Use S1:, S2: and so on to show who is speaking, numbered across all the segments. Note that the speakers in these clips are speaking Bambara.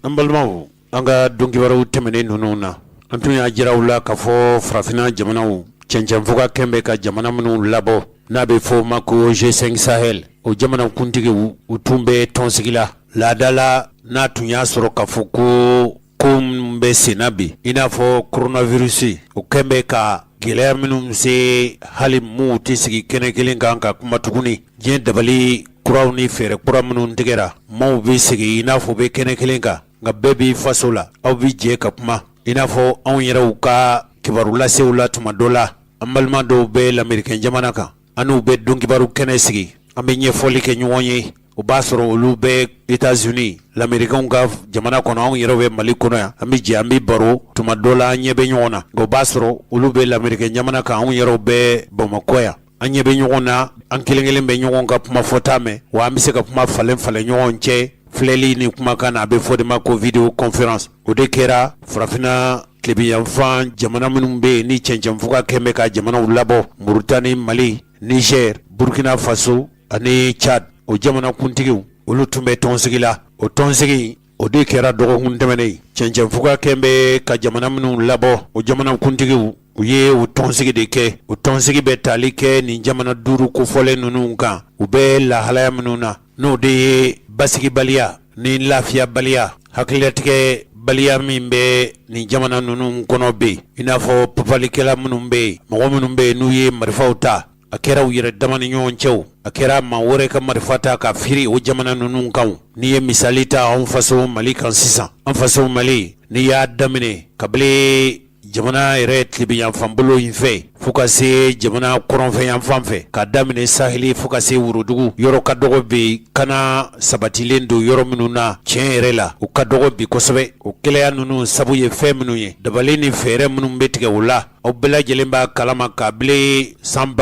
S1: An balimaw, an ka donkibaru tɛmɛnen ninnu na, an tun y'a jira aw la k'a fɔ farafinna jamanaw cɛncɛnfuga kɛn bɛ ka jamana minnu labɔ n'a bɛ fɔ o ma ko G5 Sahel, o jamanakuntigiw u tun bɛ tɔnsigi la laada la, n'a tun y'a sɔrɔ k'a fɔ ko ko minnu bɛ senna bi, i n'a fɔ coronavirus, o kɛn bɛ ka gɛlɛya minnu se hali maaw tɛ sigi kɛnɛ kelen kan ka kuma tuguni. Diɲɛ dabali kuraw ni fɛɛrɛ kura minnu tigɛra, maaw bɛ sigi i n'a fɔ bɛ kɛnɛ kelen kan, nka bɛɛ b'i faso la, aw bɛ jɛ ka kuma i n'a fɔ anw yɛrɛw ka kibaru lasew la. Tuma dɔ la, an balima dɔw bɛ lamerikɛn jamana kan, an n'u bɛ donkibaru kɛnɛ sigi, an bɛ ɲɛfɔli kɛ ɲɔgɔn ye. O b'a sɔrɔ olu bɛ États-Unis, lamerikɛnw ka jamana kɔnɔ, anw yɛrɛ bɛ Mali kɔnɔ yan, an bɛ jɛ, an bɛ baro. Tuma dɔ la, an ɲɛ bɛ ɲɔgɔn na, nka o b'a sɔrɔ olu bɛ lamerikɛn jamana kan, anw yɛrɛw bɛ Bamakɔ yan. An ɲɛ bɛ ɲɔgɔn na, an kelen kelen bɛ ɲɔgɔn ka kuma fɔta mɛn, wa an bɛ se ka kuma falen falen ɲɔgɔn cɛ filɛli ni kumakan na. A bɛ fɔ de ma ko vidéoconférence. O de kɛra farafinna tilebinyanfan jamana minnu bɛ yen ni cɛncɛnfuga kɛn bɛ ka jamanaw labɔ, Mauritanie, Mali, Niger, Burkina Faso ani Tchad. O jamanakuntigiw, olu tun bɛ tɔnsigi la. O tɔnsigi, o de kɛra dɔgɔkun tɛmɛnen. Cɛncɛnfuga kɛn bɛ ka jamana minnu labɔ, o jamanakuntigiw, u ye o tɔnsigi de kɛ. O tɔnsigi bɛ tali kɛ nin jamana duuru kofɔlen ninnu kan, u bɛ lahalaya minnu na, n'o de ye basigibaliya ni lafiyabaliya, hakililatigɛ baliya min bɛ nin jamana ninnu kɔnɔ bɛ yen, i n'a fɔ papalikɛla minnu bɛ yen, mɔgɔ minnu bɛ yen n'u ye marifaw ta, a kɛra u yɛrɛ dama ni ɲɔgɔn cɛ, a kɛra maa wɛrɛ ka marifa ta ka firi o jamana ninnu kan. N'i ye misali ta anw faso Mali kan sisan, an faso Mali, n'i y'a daminɛ kabini jamana yɛrɛ tilebinyanfan bolo in fɛ fo ka se jamana kɔrɔnfɛyanfan fɛ, ka daminɛ saheli fo ka se worodugu, yɔrɔ ka dɔgɔ bi kana sabatilen don yɔrɔ minnu na. Tiɲɛ yɛrɛ la, u ka dɔgɔ bi kosɛbɛ. O gɛlɛya ninnu sabu ye fɛn minnu ye, dabali ni fɛɛrɛ minnu bɛ tigɛ o la, aw bɛɛ lajɛlen b'a kalama. Kabini san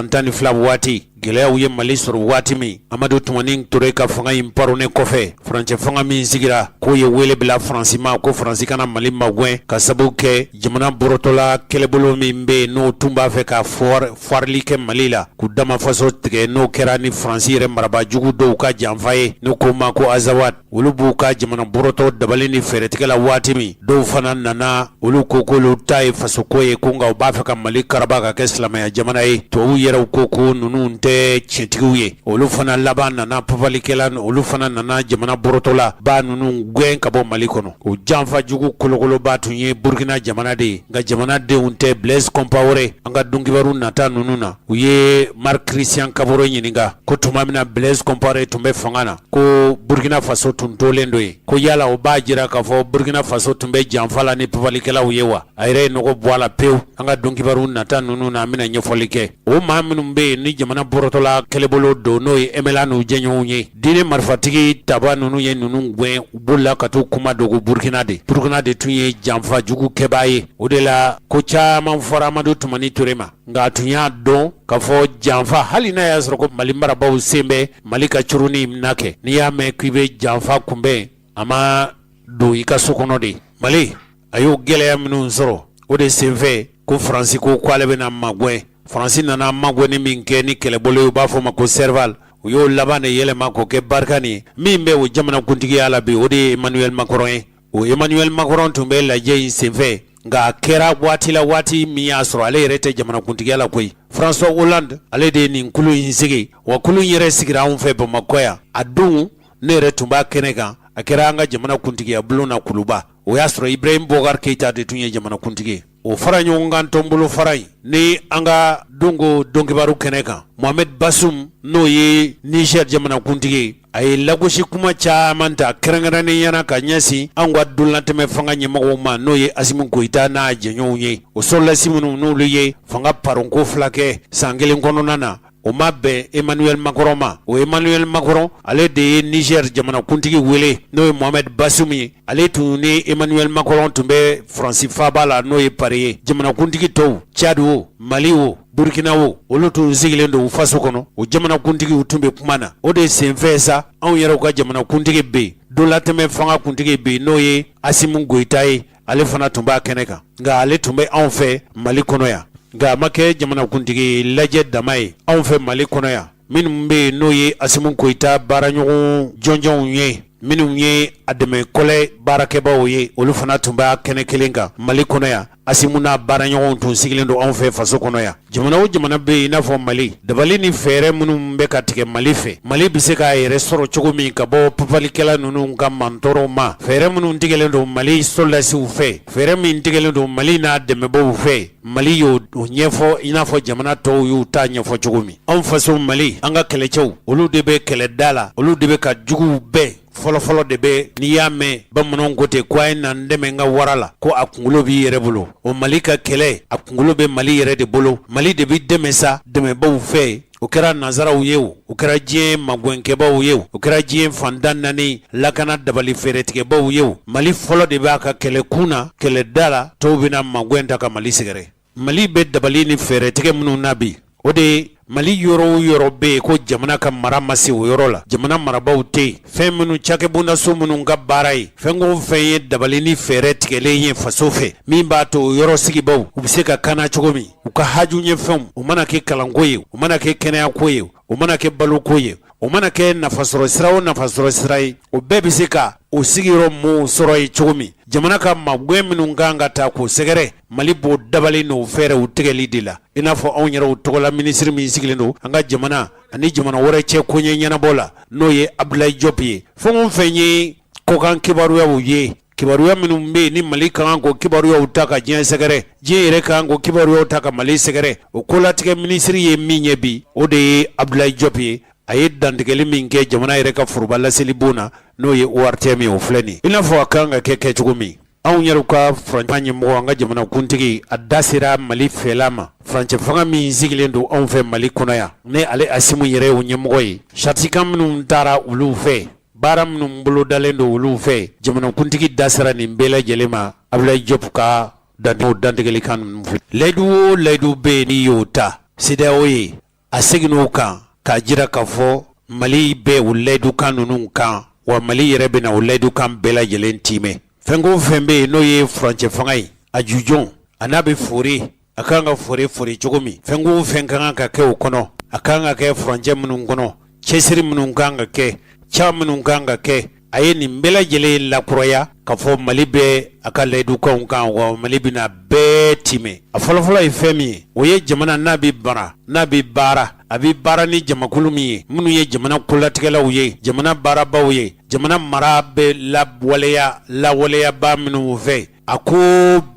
S1: 2012 waati, gɛlɛyaw ye Mali sɔrɔ waati min, Amadu Tumani Ture ka fanga in paronnen kɔfɛ, furancɛ fanga min sigira, k'o ye wele bila Faransi ma ko Faransi ka na Mali magɛn, ka sababu kɛ jamana bɔrɔtɔla kɛlɛbolo min bɛ yen, n'o tun b'a fɛ ka farili kɛ Mali la, k'u dama faso tigɛ, n'o kɛra ni Faransi yɛrɛ marabaajugu dɔw ka janfa ye, n'u k'o ma ko Azawad. Olu b'u ka jamana bɔrɔtɔ dabali ni fɛɛrɛtigɛ la waati min, dɔw fana nana, olu ko k'olu ta ye fasoko ye, ko nka u b'a fɛ ka Mali karaba ka kɛ silamɛya jamana ye. Tubabuw yɛrɛw ko ko ninnu tɛ tiɲɛtigiw ye. Olu fana laban nana papalikɛla, olu fana nana jamana bɔrɔtɔla ba ninnu gɛn ka bɔ Mali kɔnɔ. O janfa jugu kolokoloba tun ye Burukina jamana de ye, nka jamanadenw tɛ. Blaise Compaoré, an ka donkibaru nata ninnu na, u ye Marc Christian Kabore ɲininka ko tuma min na Blaise Compaoré tun bɛ fanga na, ko Burkina Faso tun tolen don yen, ko yala o b'a jira k'a fɔ Burkina Faso tun bɛ janfa la ni papalikɛlaw ye wa? A yɛrɛ ye nɔgɔ bɔ a la pewu. An ka donkibaru nata ninnu na, an bɛna ɲɛfɔli kɛ o maa minnu bɛ yen ni jamana bɔrɔtɔla kɛlɛbolo don, n'o ye MNLA n'u jɛɲɔgɔnw ye, diinɛ marifatigi taba ninnu ye ninnu gɛn, u bolila ka t'u kuma dogo Burkina de. Burkina de tun ye janfa jugu kɛbaa ye. O de la ko caman fɔra Amadu Tumani Ture ma, nka a tun y'a dɔn k'a fɔ janfa, hali n'a y'a sɔrɔ ko Mali marabaaw sen bɛ Mali ka curuni na kɛ, n'i y'a mɛn k'i bɛ janfa kunbɛn, a ma don i ka so kɔnɔ de. Mali a y'o gɛlɛya minnu sɔrɔ, o de senfɛ ko Faransi ko k'ale bɛna magɛn. Faransi nana magɛnni min kɛ ni kɛlɛbolo ye, u b'a fɔ o ma ko Serval, u y'o laban de yɛlɛma k'o kɛ Barkhane ye. Min bɛ o jamanakuntigiya la bi, o de ye Emmanuel Macron ye. O Emmanuel Macron tun bɛ lajɛ in senfɛ, nka a kɛra waati la, waati min y'a sɔrɔ ale yɛrɛ tɛ jamanakuntigiya la koyi. François Hollande, ale de ye nin kulu in sigi. Wa kulu in yɛrɛ sigira anw fɛ Bamakɔ yan. A don, ne yɛrɛ tun b'a kɛnɛ kan. A kɛra an ka jamana kuntigiya bulon na Kuluba. O y'a sɔrɔ Ibrahim Boubacar Keïta de tun ye jamanakuntigi ye. O fara ɲɔgɔn kan tɔnbolo fara in ni an ka donko donkibaru kɛnɛ kan, Mohamed Bazoum, n'o ye Niger jamanakuntigi ye, a ye lagosi kuma caman ta kɛrɛnkɛrɛnnenya na ka ɲɛsin an ka donlatɛmɛ fanga ɲɛmɔgɔw ma, n'o ye Asimi Goyita n'a jɛɲɔgɔnw ye. O sɔrɔdasi minnu n'olu ye fanga paronko fila kɛ san kelen kɔnɔna na, o ma bɛn Emmanuel Macron ma. O Emmanuel Macron, ale de ye Niger jamanakuntigi wele, n'o ye Mohamed Bazoum ye. Ale tun ni Emmanuel Macron tun bɛ Faransi faaba la, n'o ye Paris ye. Jamanakuntigi tɔw, Tchad o, Mali o, Burkina o, olu tun sigilen don u faso kɔnɔ. O jamanakuntigiw tun bɛ kuma na. O de senfɛ sa, anw yɛrɛw ka jamanakuntigi bɛ yen, donlatɛmɛ fanga kuntigi bɛ yen, n'o ye Asimi Goyita ye, ale fana tun b'a kɛnɛ kan, nka ale tun bɛ anw fɛ Mali kɔnɔ yan. Nka a ma kɛ jamanakuntigi lajɛ dama ye anw fɛ Mali kɔnɔ yan. Minnu bɛ yen, n'o ye Asimi Goyita baaraɲɔgɔn jɔnjɔnw ye. Minnu ye a dɛmɛ kɔlɛ baarakɛbaw ye, olu fana tun b'a kɛnɛ kelen kan Mali kɔnɔ yan. Asimu n'a baaraɲɔgɔnw tun sigilen don anw fɛ faso kɔnɔ yan. Jamana o jamana bɛ yen i n'a fɔ Mali, dabali ni fɛɛrɛ minnu bɛ ka tigɛ Mali fɛ, Mali bɛ se k'a yɛrɛ sɔrɔ cogo min ka bɔ papalikɛla ninnu ka mantɔɔrɔw ma, fɛɛrɛ minnu tigɛlen don Mali sɔrɔdasiw fɛ, fɛɛrɛ min tigɛlen don Mali n'a dɛmɛbaaw fɛ, Mali y'o ɲɛfɔ i n'a fɔ jamana tɔw y'u ta ɲɛfɔ cogo min. Anw faso Mali, an ka kɛlɛcɛw, olu de bɛ kɛlɛda la, olu de bɛ ka juguw bɛɛ fɔlɔfɔlɔ de bɛ. N'i y'a mɛn bamananw ko ten ko a ye na n dɛmɛ n ka wara la, ko a kunkolo b'i yɛrɛ bolo. O Mali ka kɛlɛ, a kunkolo bɛ Mali yɛrɛ de bolo. Mali de bɛ dɛmɛ sa dɛmɛbaw fɛ. O kɛra nansaraw ye o, o kɛra diɲɛ magɛnkɛbaw ye o, o kɛra diɲɛ fan tan naani lakana dabali fɛɛrɛtigɛbaw ye o, Mali fɔlɔ de b'a ka kɛlɛ kun na, kɛlɛda la. Tɔw bɛna magɛn ta ka Mali sɛgɛrɛ. Mali bɛ dabali ni fɛɛrɛtigɛ minnu na bi, o de ye Mali yɔrɔ o yɔrɔ bɛ yen ko jamana ka mara ma se o yɔrɔ la, jamana marabaaw tɛ yen, fɛn minnu cakɛbondaso minnu ka baara ye fɛn o fɛn ye dabali ni fɛɛrɛ tigɛlen ye faso fɛ min b'a to o yɔrɔ sigibaw u bɛ se ka kana cogo min, u ka haju ɲɛfɛnw, o mana kɛ kalanko ye, o mana kɛ kɛnɛyako ye, o mana kɛ baloko ye, o mana kɛ nafasɔrɔ sira o nafasɔrɔ sira ye, o bɛɛ bɛ se ka o sigiyɔrɔ mɔɔw sɔrɔ yen cogo min. Jamana ka magɛn minnu kan ka ta k'o sɛgɛrɛ, Mali b'o dabali n'o fɛɛrɛw tigɛli de la. I n'a fɔ anw yɛrɛw tɔgɔla minisiri min sigilen don an ka jamana ani jamana wɛrɛ cɛ koɲɛ ɲɛnabɔ la, n'o ye Abdoulaye Diop ye. Fɛn o fɛn ye kɔkan kibaruyaw ye, kibaruya minnu bɛ yen ni Mali ka kan k'o kibaruyaw ta ka diɲɛ sɛgɛrɛ, diɲɛ yɛrɛ ka kan k'o kibaruyaw ta ka Mali sɛgɛrɛ, o kolatigɛ minisiri ye min ye bi, o de ye Abdoulaye Diop ye. A ye dantigɛli min kɛ jamana yɛrɛ ka foroba laselibon na, n'o ye ORTM ye, o filɛ nin ye. I n'a fɔ a kan ka kɛ kɛcogo min, anw yɛrɛ ka furancɛ ɲɛmɔgɔ, an ka jamanakuntigi, a da sera Mali fɛla ma. Furancɛ fanga min sigilen don anw fɛ Mali kɔnɔ yan, ni ale Asimu yɛrɛ y'o ɲɛmɔgɔ ye, saritikan minnu taara olu fɛ, baara minnu bolodalen don olu fɛ, jamanakuntigi da sera nin bɛɛ lajɛlen ma. Abdoulaye Diop ka dantigɛli kan ninnu fɛ, layidu o layidu bɛ yen n'i y'o ta CEDEAO ye, a seginn'o kan k'a jira k'a fɔ Mali bɛ o layidukan ninnu kan, wa Mali yɛrɛ bɛna o layidukan bɛɛ lajɛlen tiimɛ. Fɛn ko fɛn bɛ yen n'o ye furancɛ fanga ye, a jujɔn a n'a bɛ fori, a kan ka fori fori cogo min, fɛn ko fɛn ka kan ka kɛ o kɔnɔ, a kan ka kɛ furancɛ minnu kɔnɔ, cɛsiri minnu kan ka kɛ, ca minnu kan ka kɛ, a ye nin bɛɛ lajɛlen lakuraya k'a fɔ Mali bɛ a ka layidukanw kan, wa Mali bɛna bɛɛ tiimɛ. A fɔlɔfɔlɔ ye fɛn min ye, o ye jamana n'a bɛ mara, n'a bɛ baara, a bɛ baara ni jamakulu min ye, minnu ye jamana kolatigɛlaw ye, jamana baarabaw ye, jamana mara bɛ lawaleya lawaleyaba minnu fɛ, a ko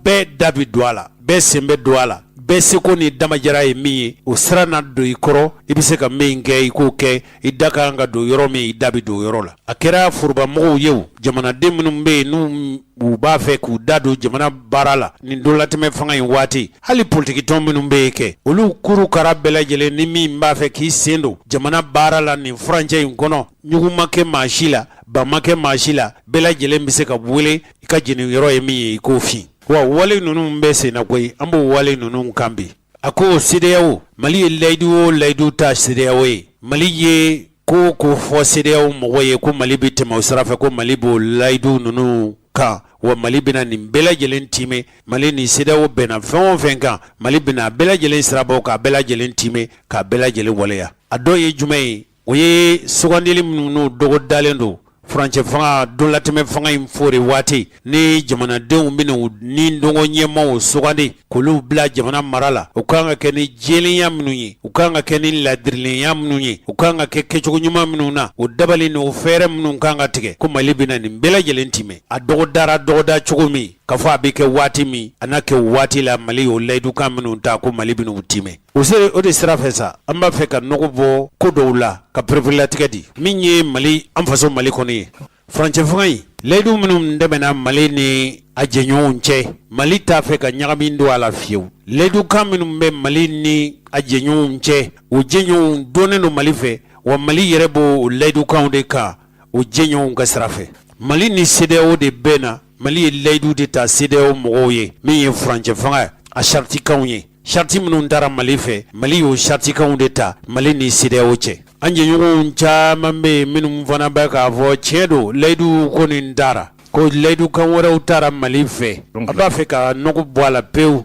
S1: bɛɛ da bɛ don a la, bɛɛ sen bɛ don a la, bɛɛ seko ni damajira ye min ye, o sira na don i kɔrɔ. I bɛ se ka min kɛ, i k'o kɛ. I da ka kan ka don yɔrɔ min, i da bɛ don yɔrɔ la. A kɛra forobamɔgɔw ye o, jamanaden minnu bɛ yen n'u u b'a fɛ k'u da don jamana baara la nin donlatɛmɛ fanga in waati, hali politikitɔn minnu bɛ yen kɛ, olu kuru kara bɛɛ lajɛlen, ni min b'a fɛ k'i sen don jamana baara la nin furancɛ in kɔnɔ, ɲugun ma kɛ maa si la, ban ma kɛ maa si la, bɛɛ lajɛlen bɛ se ka wele. I ka jeni yɔrɔ ye min ye, i k'o fin. Wa wale ninnu bɛ sen na koyi, an b'o wale ninnu kan bi. A ko CEDEAO, Mali ye layidu o layidu ta CEDEAO ye, Mali ye ko ko fɔ CEDEAO mɔgɔ ye ko Mali bɛ tɛmɛ o sira fɛ, ko Mali b'o layidu ninnu kan, wa Mali bɛna nin bɛɛ lajɛlen tiimɛ. Mali ni CEDEAO bɛnna fɛn o fɛn kan, Mali bɛna a bɛɛ lajɛlen sirabɔ k'a bɛɛ lajɛlen tiimɛ, k'a bɛɛ lajɛlen waleya. A dɔ ye jumɛn ye? O ye sugandili minnu n'u dɔgɔdalen don furancɛ fanga donlatɛmɛ fanga in fori waati, ni jamanadenw bɛna u ni dɔgɔ ɲɛmaaw sugandi k'olu bila jamana mara la, u kan ka kɛ ni jɛlenya minnu ye, u kan ka kɛ ni ladirilenya minnu ye, u kan ka kɛ kɛcogo ɲuman minnu na, o dabali n'o fɛɛrɛ minnu kan ka tigɛ, ko Mali bɛna nin bɛɛ lajɛlen timɛ. A dɔgɔdara dɔgɔda cogo min k'a fɔ a bɛ kɛ waati min, a na kɛ waati la. Mali y'o layidukan minnu ta ko Mali bɛna u timɛ, o se o de sira fɛ sa, an b'a fɛ ka nɔgɔ bɔ ko dɔw la ka pereperelatigɛ di. Min ye Mali, an faso Mali kɔni ye, furancɛ fanga in layidu minnu tɛmɛna Mali ni a jɛɲɔgɔnw cɛ, Mali t'a fɛ ka ɲagami don a la fiyewu. Layidukan minnu bɛ Mali ni a jɛɲɔgɔnw cɛ, o jɛɲɔgɔnw dɔnnen don Mali fɛ, wa Mali yɛrɛ b'o layidukanw de kan o jɛɲɔgɔnw ka sira fɛ. Mali ni CEDEAO de bɛnna. Mali ye layidu de ta CEDEAO mɔgɔw ye, min ye furancɛ fanga a saritikanw ye. Sariti minnu taara Mali fɛ, Mali y'o saritikanw de ta Mali ni CEDEAO cɛ. An jɛɲɔgɔnw caman bɛ yen minnu fana bɛ k'a fɔ tiɲɛ don, layidu ko nin taara, ko layidukan wɛrɛw taara Mali fɛ. A b'a fɛ ka nɔgɔ bɔ a la pewu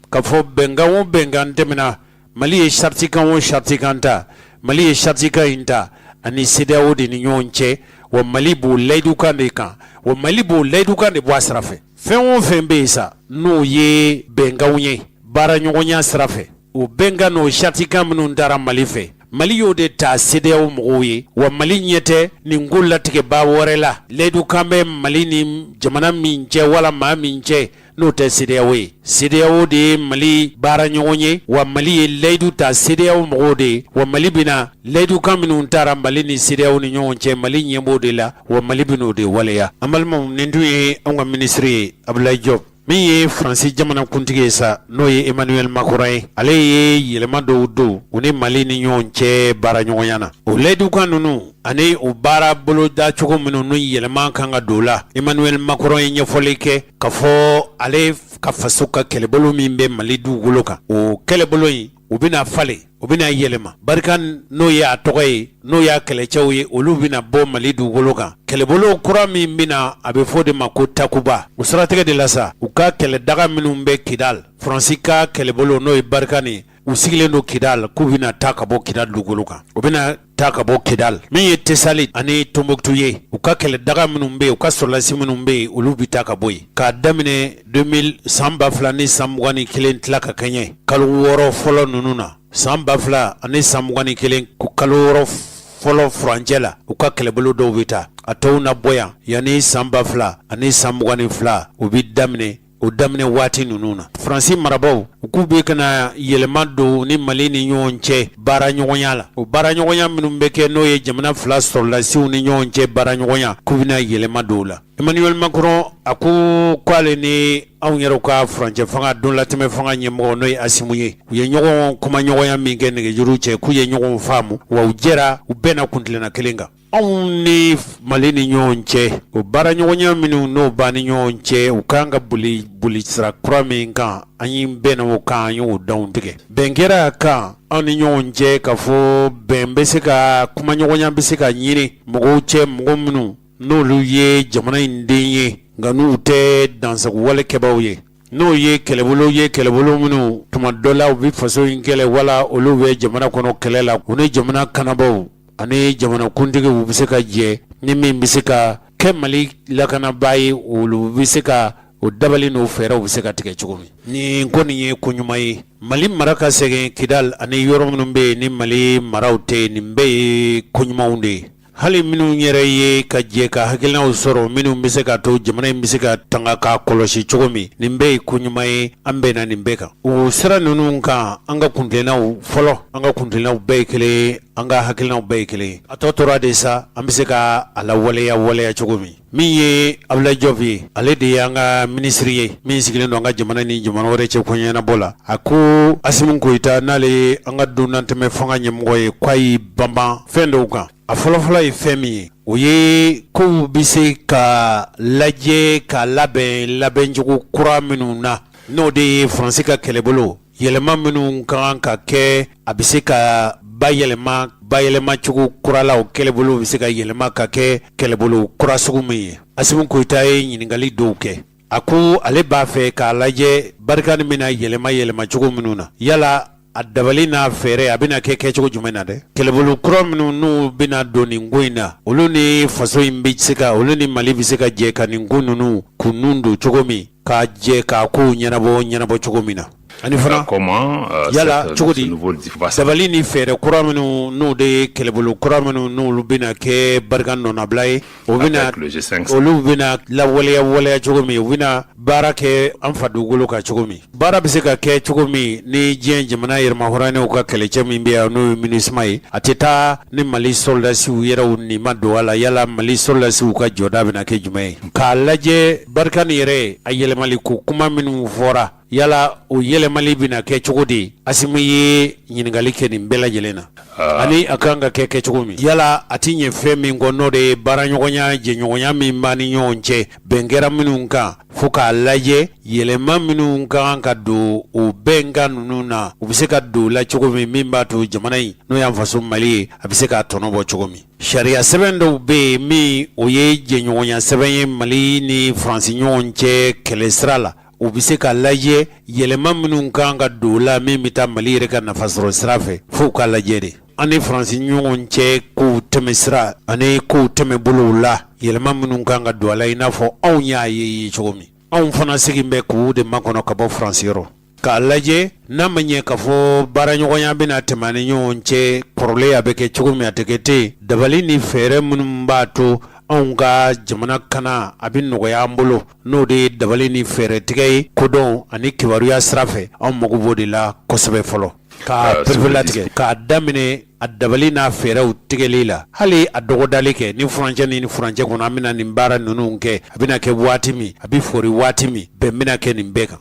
S1: k'a fɔ bɛnkan o bɛnkan tɛmɛna, Mali ye saritikan o saritikan ta, Mali ye saritikan in ta ani CEDEAO de ni ɲɔgɔn cɛ. Wa Mali b'o layidukan de kan, wa Mali b'o layidukan de bɔ a sira fɛ. Fɛn o fɛn bɛ yen sa, n'o ye bɛnkanw ye baaraɲɔgɔnya sira fɛ, o bɛnkan n'o saritikan minnu tara Mali fɛ, Mali y'o de ta CEDEAO mɔgɔw ye. Wa Mali ɲɛ tɛ nin ko latigɛbaa wɛrɛ la, layidukan bɛ Mali ni jamana min cɛ wala maa min cɛ, n'o tɛ CEDEAO ye. CEDEAO de ye Mali baaraɲɔgɔn ye, wa Mali ye layidu ta CEDEAO mɔgɔw de ye. Wa Mali bɛna layidukan minnu tara Mali ni CEDEAO ni ɲɔgɔn cɛ, Mali ɲɛ b'o de la, wa Mali bɛn'o de waleya. An balimaw, nin tun ye anw ka minisiri ye, Abdoulaye Diop. Min ye Faransi jamanakuntigi ye sa, n'o ye Emmanuel Macron ye, ale ye yɛlɛma dɔw don u ni Mali ni ɲɔgɔn cɛ baaraɲɔgɔnya na. O layidukan ninnu ani u baara bolodacogo minnu ni yɛlɛma kan ka don la, Emmanuel Macron ye ɲɛfɔli kɛ k'a fɔ ale ka faso ka kɛlɛbolo min bɛ Mali dugukolo kan, o kɛlɛbolo in, u bɛna falen, u bɛna yɛlɛma. Barkhane, n'o ye a tɔgɔ ye, n'o y'a kɛlɛcɛw ye, olu bɛna bɔ Mali dugukolo kan. Kɛlɛbolo kura min bɛna, a bɛ fɔ o de ma ko Takuba. O siratigɛ de la sa, u ka kɛlɛdaga minnu bɛ Kidal, Faransi ka kɛlɛbolo n'o ye Barkhane ye, u sigilen don Kidal, k'u bɛna taa ka bɔ Kidal dugukolo kan. U bɛna taa ka bɔ Kidal. Min ye Tesalit ani Tombouctou ye, u ka kɛlɛdaga minnu bɛ yen, u ka sɔrɔdasi minnu bɛ yen, olu bɛ taa ka bɔ yen k'a daminɛ 2000 san 2021 tila ka kɛɲɛ kalo 6 fɔlɔ ninnu na, san 2021 kalo 6 fɔlɔ furancɛ la, u ka kɛlɛbolo dɔw bɛ taa, a tɔw na bɔ yan yanni san 2022, o bɛ daminɛ o daminɛ waati ninnu na. Faransi marabaaw, u k'u bɛ ka na yɛlɛma don ni Mali ni ɲɔgɔn cɛ baaraɲɔgɔnya la. O baaraɲɔgɔnya minnu bɛ kɛ, n'o ye jamana fila sɔrɔdasiw ni ɲɔgɔn cɛ baaraɲɔgɔnya, k'u bɛna yɛlɛma don o la. Emmanuel Macron, a ko k'ale ni anw yɛrɛ ka furancɛ fanga donlatɛmɛ fanga ɲɛmɔgɔ, n'o ye Asimi ye, u ye ɲɔgɔn kumaɲɔgɔnya min kɛ nɛgɛjuru cɛ, k'u ye ɲɔgɔn faamu, wa u jɛra, u bɛnna kuntilenna kelen kan. Anw ni Mali ni ɲɔgɔn cɛ, o baaraɲɔgɔnya minnu n'o b'an ni ɲɔgɔn cɛ, u kan ka boli boli sira kura min kan, an ye bɛnna o kan, an y'o danw tigɛ. Bɛn kɛra a kan anw ni ɲɔgɔn cɛ k'a fɔ bɛn bɛ se ka, kumaɲɔgɔnya bɛ se ka ɲini mɔgɔw cɛ, mɔgɔ minnu n'olu ye jamana in den ye, nka n'u tɛ dansagowale kɛbaaw ye, n'o ye kɛlɛbolo ye, kɛlɛbolo minnu tuma dɔ la u bɛ faso in kɛlɛ wala olu bɛ jamana kɔnɔ kɛlɛ la, u ni jamana kanabaw ani jamanakuntigiw bɛ se ka jɛ ni min bɛ se ka kɛ Mali lakanabaa ye, olu bɛ se ka o dabali n'o fɛɛrɛw bɛ se ka tigɛ cogo min. Nin ko nin ye ko ɲuman ye. Mali mara ka segin Kidal ani yɔrɔ minnu bɛ yen ni Mali maraw tɛ yen, nin bɛɛ ye ko ɲumanw de ye. Hali minnu yɛrɛ ye ka jɛ ka hakilinaw sɔrɔ minnu bɛ se ka to jamana in bɛ se ka tanga k'a kɔlɔsi cogo min, nin bɛɛ ye ko ɲuman ye. An bɛnna nin bɛɛ kan o sira ninnu kan. An ka kuntilennaw fɔlɔ, an ka kuntilennaw bɛɛ ye kelen ye, an ka hakilinaw bɛɛ ye kelen ye. A tɔ tora de sa, an bɛ se ka a lawaleya waleya cogo min. Min ye Abdoulaye Diop ye, ale de ye an ka minisiri ye min sigilen don an ka jamana ni jamana wɛrɛ cɛ koɲɛnabɔ la, a ko Asimi Goyita, n'ale ye an ka donnatɛmɛ fanga ɲɛmɔgɔ ye, k'a y'i banban fɛn dɔw kan. A fɔlɔfɔlɔ ye fɛn min ye, o ye kow bɛ se ka lajɛ ka labɛn labɛncogo kura minnu na, n'o de ye Faransi ka kɛlɛbolo yɛlɛma minnu ka kan ka kɛ, a bɛ se ka bayɛlɛma bayɛlɛmacogo kura la, o kɛlɛbolo bɛ se ka yɛlɛma ka kɛ kɛlɛbolo kura sugu min ye. Asimi Goyita ye ɲininkali dɔw kɛ. A ko ale b'a fɛ k'a lajɛ Barkhane bɛna yɛlɛma yɛlɛmacogo minnu na, yala a dabali n'a fɛɛrɛ a bɛna kɛ kɛcogo jumɛn na dɛ? Kɛlɛbolo kura minnu n'u bɛna don nin ko in na, olu ni faso in bɛ se ka, olu ni Mali bɛ se ka jɛ ka nin ko ninnu kun don cogo min, ka jɛ k'a kow ɲɛnabɔ ɲɛnabɔ cogo min na. Ani fana, yala cogo di dabali ni fɛɛrɛ kura minnu, n'o de ye kɛlɛbolo kura minnu n'olu bɛna kɛ Barkhane nɔnabila ye, o bɛna, olu bɛna lawaleya waleya cogo min, u bɛna baara kɛ an fa dugukolo kan cogo min, baara bɛ se ka kɛ cogo min ni diɲɛ jamana yɛrɛmahɔrɔnyaw ka kɛlɛcɛ min bɛ yan, n'o ye MINUSMA ye, a tɛ taa ni Mali sɔrɔdasiw yɛrɛw nin ma don a la. Yala Mali sɔrɔdasiw ka jɔda bɛna kɛ jumɛn ye? K'a lajɛ Barkhane yɛrɛ a yɛlɛmali ko kuma minnu fɔra, yala o yɛlɛmali bɛna kɛ cogo di? Asimi ye ɲininkali kɛ nin bɛɛ lajɛlen na, ani a kan ka kɛ kɛcogo min. Yala a tɛ ɲɛ fɛn min kɔ, n'o de ye baaraɲɔgɔnya, jɛɲɔgɔnya min b'an ni ɲɔgɔn cɛ, bɛn kɛra minnu kan, fo k'a lajɛ yɛlɛma minnu ka kan ka don o bɛnkan ninnu na, u bɛ se ka don la cogo min, min b'a to jamana in, n'o y'an faso Mali ye, a bɛ se k'a tɔnɔ bɔ cogo min. Sariya sɛbɛn dɔw bɛ yen min o ye jɛɲɔgɔnya sɛbɛn ye Mali ni Faransi ɲɔgɔn cɛ kɛlɛ sira la, u bɛ se ka lajɛ yɛlɛma minnu kan ka don la, min bɛ taa Mali yɛrɛ ka nafasɔrɔ sira fɛ, fo k'a lajɛ de. an ni Faransi ɲɔgɔn cɛ kow tɛmɛsira ani kow tɛmɛbolow la, yɛlɛma minnu kan ka don a la, i n'a fɔ anw y'a ye cogo min. Anw fana sigilen bɛ k'u de makɔnɔ ka bɔ Faransi yɔrɔ k'a lajɛ n'a ma ɲɛ k'a fɔ baaraɲɔgɔnya bɛna tɛmɛ an ni ɲɔgɔn cɛ kɔrɔlen a bɛ kɛ cogo min a tɛ kɛ ten, dabali ni fɛɛrɛ minnu b'a to anw ka jamana kana a bɛ nɔgɔya an bolo, n'o de ye dabali ni fɛɛrɛ tigɛ ye kodɔn ani kibaruya sira fɛ, anw mago b'o de la kosɛbɛ fɔlɔ ka pereperelatigɛ k'a daminɛ a dabali n'a fɛɛrɛw tigɛli la, hali a dɔgɔdali kɛ ni furancɛ ni furancɛ kɔnɔ an bɛna nin baara ninnu kɛ, a bɛna kɛ waati min, a bɛ fori waati min, bɛn bɛna kɛ nin bɛɛ kan.